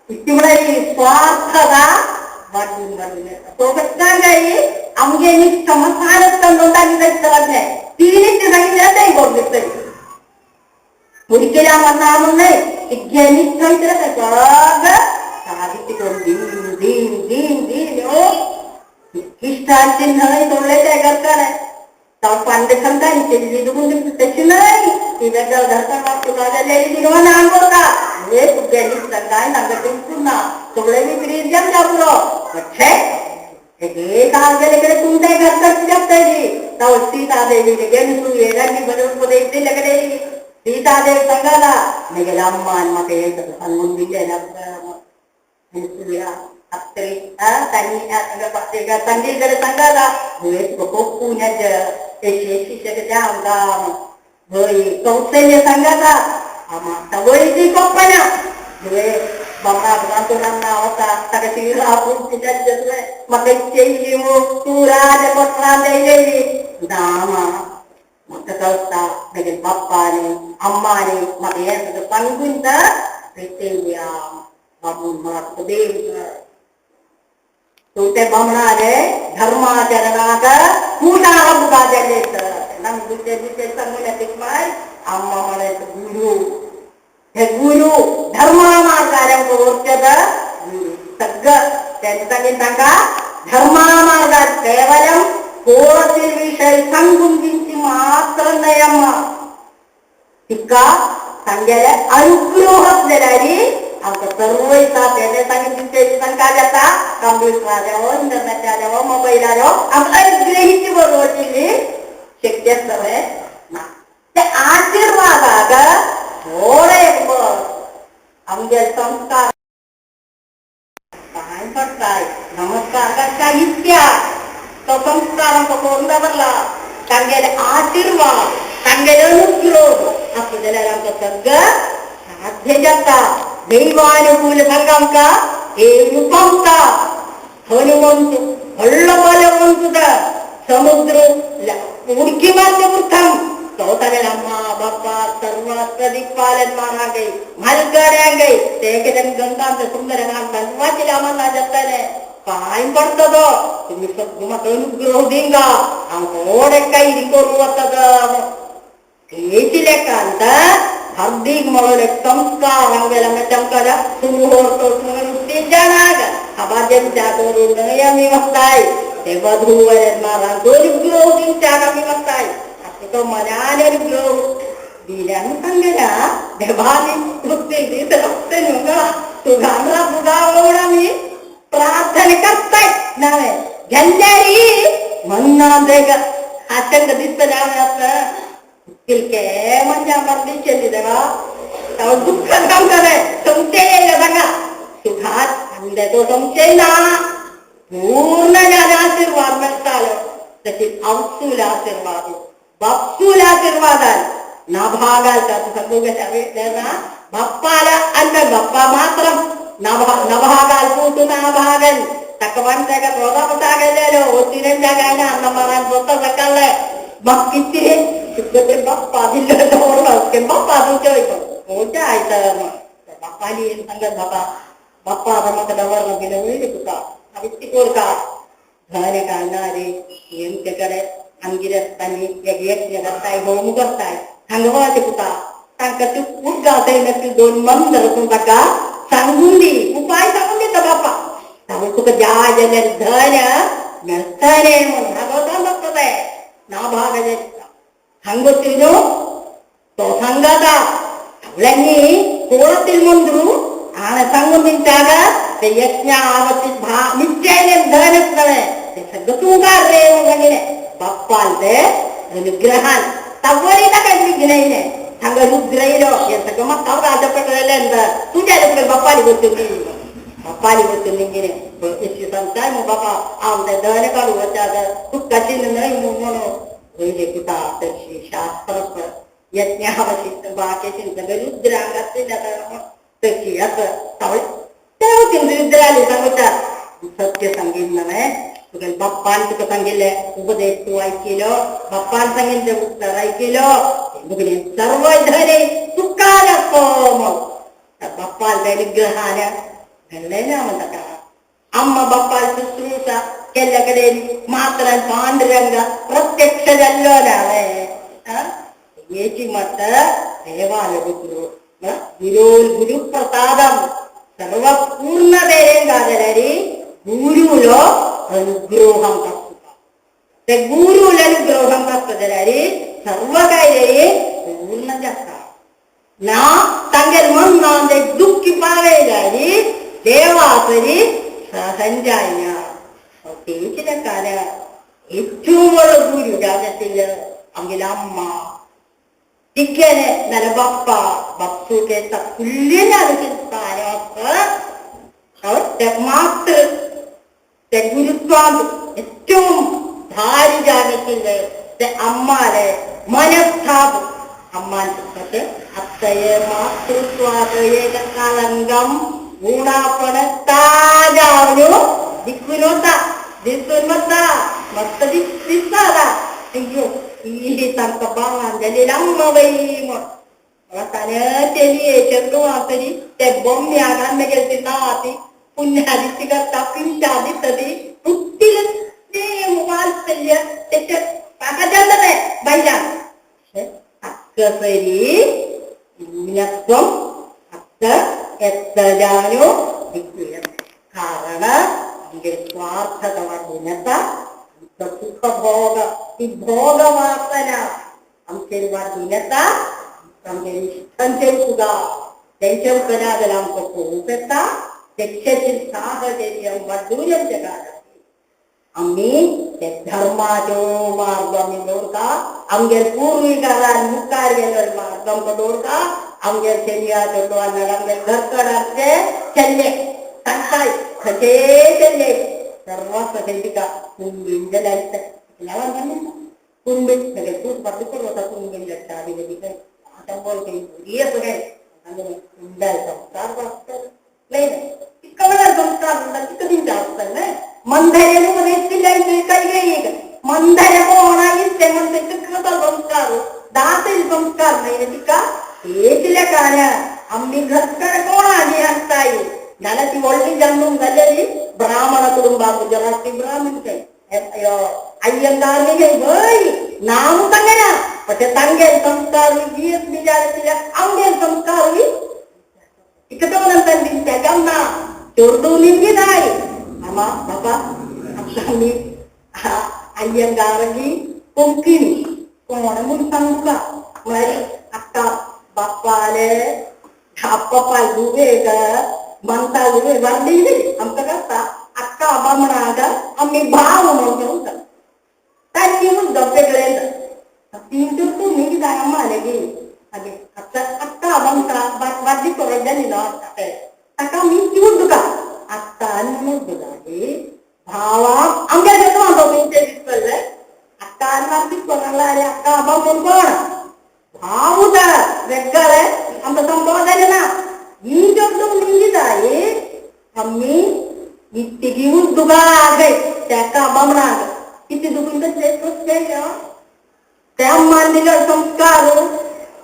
इतकी म्हळ्यार स्वार्थता वाडून वाडून येता तो कष्टान आमगे न्ही समसानस्तंदोंदा तीनिട്ട് सांगितलं करून दिसतली ഒരിക്കലും വന്നാമെന്ന് പക്ഷേ ಸೀತಾದೇವಿ ಸಂಗದ ಮಿಗಲ ಅಮ್ಮ ಮತ್ತೆ ತಂಗಿಗಳ ಸಂಗದ ಕೌಶಲ್ಯ ಸಂಗದ ಕೊಪ್ಪನ ಅಮ್ಮಾನೆ ಮಗ ಪಂಗುಂತ तुमचे बामणारे धर्माचरणाक पूजा नम दुसरे दुसरे सांगून अम्मा म्हणायचं गुरु हे गुरु धर्मामार्गार ओळखत गुरु सगळं त्यांनी सांगितलं तांका धर्मामार्गात केवलम कोणतील विषय सांगून दिवची मात्र नाही अम्मा तिका सांगेले अनुग्रह असलेली आमकां सर्व येता तेणे सांगितले तांकां जाता कम्प्युटरार इंटरनेटार मोबायलार आमकां अनुग्रहीची बरोवची शक्य आसता ना ते आशिर्वादाक थोडे आमगे संस्कार पांय पडटाय नमस्कार करता इतक्या तो संस्कार आमकां करून दवरला तांगेले आशिर्वाद तांगेले अनुग्रह आसता जाल्यार आमकां सगळं साध्य जाता ದೈವಾನುಕೂಲ ಸಂಗಮಕ ಏನು ಪಂಕ್ತ ಹನುಮಂತು व्हडलो बलवंत सुद्दां समुद्र उडकी मारते प्रथम तो तागेले अम्मा बाप्पा सर्व दिक्पालन्मारांकय म्हालगड्यांकय ते कितें गंगांत सुंदर धनवाची आम्हाला जाताले पांय पडटलो तुमी सगळं म्हाका अनुग्रह दिंगा हांव थोडे काही करूं वता हेची लेखांत हार्दिक म्हणून एक संस्कार हांगेला तांकां सुमुहूर्त उत्तेजनाक हबाजेंच्या करून न्हय आमी वताय ते वधूवरमारांक अनुग्रह दिवच्याक आमी वताय. तो मनान अनुग्रह दिल्यान सांगल्या देवानी उत्तेजित रस्ते न्हू तुगा बुगा आमी प्रार्थನೆ करताय नावे गेल्ल्यारी मन्नांदेಗ आतंक दिसता नावे आतां तिलके म्हणजे आम्हाला दिसली देवा दुःख सांगतले संशय येयलो सांगा सुखात सांगले तो संशय ना पूर्ण ज्ञान आशीर्वाद मेळटालो तशी अवसूल आशीर्वाद बाप्सूल आशीर्वादान नाभागाल सांगू कशें ना बाप्पाला आनी बाप्पा मात्र नभागाल पूतु नाभागन तकवन ताका रोगा पसागेलेलो ओतिरेन जागायना अन्नमारान पोता सकाले मग किती ते बाप्पा दिल्लो दवरलो ते बाप्पा तुमचे पोचा आयता बाप्पाली सांगत बापा बाप्पा आतां म्हाका दवरलो गेलो वयले तुका हांव इतली कोरका धन घालना रे हेमचे कडेन आमगेर आसतानी यज्ञ करताय होम करताय हांगा वच तुका तांकां तूं उदका तूं दोन मंत्र तूं ताका सांगून दी उपाय सांगून दिता बाप्पा तांकां तुका जाय जाल्यार धन मेळटलें म्हणून हांगा वचोन नाभाग सांगोतिनो तो सांगाता ಅವಳನ್ನಿ ಕೋಳത്തിൽ ಮುಂದ್ರು ಆಣ सांगून ನಿಂತಾಗ ते यज्ञ आवती भा निश्चयने धनच ते सगळं तूं रे म्हणून बाप्पाल ते अनुग्रहान तव्वरी ताका विघ्नयने हांगा रुद्र येयलो हे सगळं म्हाका राजा तुज्या तुका बाप्पाली गोतुनी बाप्पाली गोतुनी कितें सांगताय मग बापा हांव ते धन काडू वचा तुका चिन्न न्हय म्हणून वयले कुता तशी शास्त्र यज्ञावशी बाकीची सगळं रुद्रांग तशी असं रुद्राली सांगता सत्य सांगीन नव्हे तुका बाप्पान तुका सांगिल्ले उपदेश तूं ऐकिलो बाप्पान सांगिल्ले उत्तर ऐकिलो तुगेले सर्व धने तुका दाखो मग बाप्पाल ते निग्रहान मेळ्ळें ना म्हणटा अम्मा बाप्पाल शुश्रूषा केल्ल्या कडेन मात्रान पांडुरंग प्रत्यक्ष जाल्लो ना हेची मत देवाल गुरु गुरु गुरु प्रसादम सर्व पूर्ण కాదరి గురువులో అనుగ్రహం వస్తుంది. గురువుల అనుగ్రహం వస్తుంది సర్వకార్య పూర్ణ చేస్తా నా తంగల్ మన్నాందే దుఃఖి పావేదారి దేవాసరి సహంజాయ പേച്ചിലക്കാല ഏറ്റവും വലിയ ഗുരു ജാതത്തില് അങ്കില അമ്മ തിക്കനെ നല്ല ബപ്പ ബപ്സുക്കെ മാതൃ ഗുരുത്വം ഏറ്റവും ഭാരി ജാതത്തില് അമ്മാരെ മനസ്ഥാപം അമ്മാൻ അത്തയെ മാതൃത്വാതയേക കളങ്കം ಊಣಾಪಣ ತಾಜಾವನು ದಿಕ್ಕುನೋತ ದಿಸ್ಸುನ್ ಮತ್ತ ಮತ್ತ ದಿಸ್ಸಾದ ಅಯ್ಯೋ ಈ ತನಕ ಬಾಂಜಲಿ ಅಮ್ಮ ಬೈ ತನೆ ತೆಲಿಯೇ ಚೆಂಡು ಆಸರಿ ते ಬೊಮ್ಮ್ಯಾಗ मेगेल ತಿನ್ನಾತಿ ಪುಣ್ಯ ದಿಸ್ಸಿಗತ್ತ ಪಿಂಚ ದಿತ್ತದಿ ಪುಟ್ಟಿಲ ವಾತ್ಸಲ್ಯ ताका जाल्लें बायलांक ಅಕ್ಕ ಸರಿ ನ್ಯೂನತ್ವಂ ಅಕ್ಕ ಎತ್ತಜಾನೋ ಕಾರಣ ನಮಗೆ ಸ್ವಾರ್ಥದ ಗುಣತ ಸುಖ ಭೋಗ ಈ ಭೋಗ ವಾಸನ आमचेर वाडून येता आमचे इश्टांचेर सुद्दां तेंच्या उपरांत जाल्यार आमकां पळोवंक येता तेंच्याचेर साहचर्य वाडून आमच्या आमी ते धर्माचो मार्ग आमी दवरता आमगेर पूर्विकारान मुखार गेल्लो मार्ग आमकां दवरता आमगेर चेलिया चेडवान आमगेर घरकडाचे चल्ले सांगताय खंयचे चल्ले सर्व सगळे कुंबीन जाल्यार कुंबीन सगळे तूच बाजू करू वता कुंबीन जाता बी आतां बोल सगळे संस्कार नाही कवळ संस्कार म्हणटा तिका दिवचे आसता न्हय. मंधरेन उपदेश दिल्या कैकेयीक मंधर कोणा इत्ते म्हणते संस्कार दातील संस्कार नाही तिका एकल्या कार्य आम्ही घरकर कोण आली असताई जाल्यार ती व्हडली जन्म जाल्ली ब्राह्मण कुटुंबा गुजराती ब्राह्मण अय्यंगार भय नाव तांगेना पण ते तांगेल संस्कार गीत बिजारे आमगेल संस्कार इकतो नंतर त्याच्या चोरदू निमगी नाही आमा बाबा आमी अय्यंगारगी कोंकणी कोण म्हूण सांगू का म्हळ्यार आत्ता बाप्पाले अप्पा पालू म्हणता वाढली आमकां करता अक्का आबा म्हणाक आमी भाव म्हणून सांगता तांची मुद्दम वेगळे तीन तुमी कितें आम्हाला गी आगे आत्ता अक्का आबा म्हणटा वादी परत जाली न्हू ताका आमी चिवून तुका आत्ता आनी म्हणून तुका भावाक आमगे घेतो आमकां ते दिसतले अक्का आनी वादी कोणाला अरे अक्का आबा म्हणून कोण भाव वेगळे आमकां संबोध ना ही जगदूक निंगिताय आम्ही इत्तिगी दुगा आगे त्याका आबा म्हणाक किती दुखून तसले त्या अम्मान दिलो संस्कार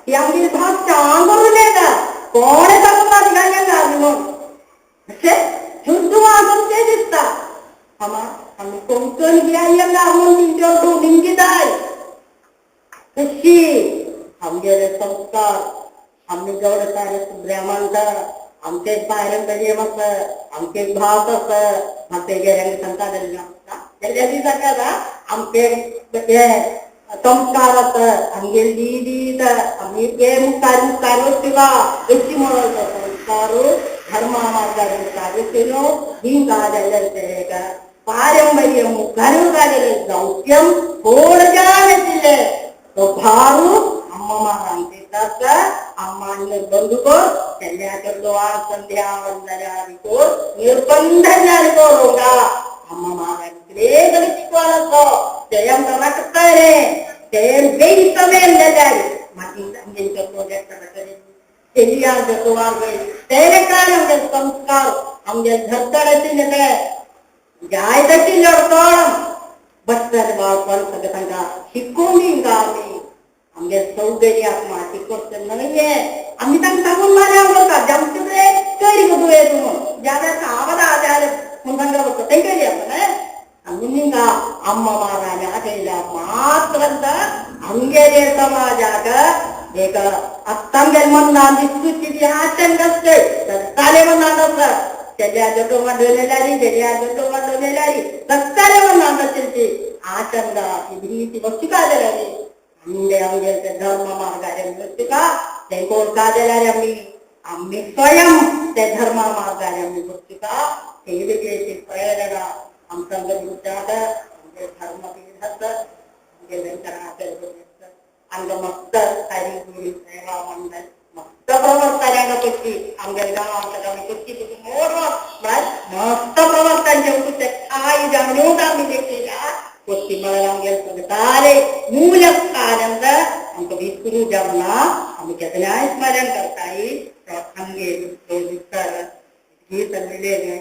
ही आमची भास करून येता कोणे सांगून ना म्हणून अशें शुद्ध वाजून ते दिसता आमा आमी कोंकण अय्यंगार म्हणून तिंचो निंगिताय कशी आमगेले संस्कार आमी गौड ब्राह्मण आमचे पारंपर्य आसा आमचे भास आसा आमचे गेल्यांक सांगता जाल्यार दिसा आमचे हे संस्कार आसा आमगेली दीद आमी हे मुखार मुखार वचुका अशी म्हणून संस्कार धर्म मार्गार मुखार वचून ही जालें पारंपर्य मुखार जालें दौत्यम थोड जालें तो भारू ಅಮ್ಮಮಾರಂತಿದ್ದ ಅಮ್ಮನ ಬಂದುಕೋ ಸಂಧ್ಯಾ ವಂದನಾದಿಕೋ ನಿರ್ಬಂಧನಾದಿಕೋರೋಗ ಅಮ್ಮಮಾರಂತಿಲೇ ಗಳಿಸಿಕೊಳ್ಳೋ ಜಯಂ ರಕ್ತಾರೆ ಜಯಂ ಜಯಿಸಮೇ ಅಂದಲ್ಲಾರಿ ಸಂಸ್ಕಾರ आमगे धरतडे जाय तशी बसतात बाळपण सगळं तांकां शिकोवन दिंका आमी आमगे सौंदर्याक माती करता न्हय आमी तांकां सांगून मारया वता आमचे कडेन करी गो तुवें तूं म्हणून ज्या वेळार आवाज आजाले म्हूण तांकां वता तेंकां न्हय आमी निंगा अम्मा माराल्या मात्र आमगेले समाजाक एक आत्तांगेल मनान दिसुची आचंद आसते सत्ताले मनान आसता चलिया जटो मांडवलेली चलिया जटो मांडवलेली सत्ताले मनान आसते आचंद भीती वस्तू काजल्याली आमगे आमगे ते धर्म मार्गारे वस्तू ते कोण काजल्यारे आमी आमी स्वयं ते धर्म मार्गारे आमी वस्तू का ते वेगळी प्रेरणा आमकां आमगे धर्म आमगे वेंकटाचल अंग मस्त हरिगुरु सेवा मंडल मस्त प्रवर्तनांग कुस्ती आमगे गांवांत आमी कुस्ती मोर म्हळ्यार मस्त प्रवर्तन जेवण काय जाणून आमी देखिला कुस्ती म्हळ्यार आमगे सगताले मूल आनंद आमकां विसरू जावना आमी केन्नाय स्मरण करताय आमगे विस्तार गीत दिलेले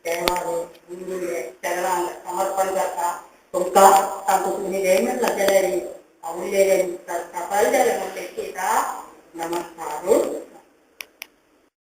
देवारो गुरुले चरणांक समर्पण करता तुमकां तांकां तुमी जय म्हणला जाल्यार आवडलेले सफल जाले म्हणटा. नमस्कार.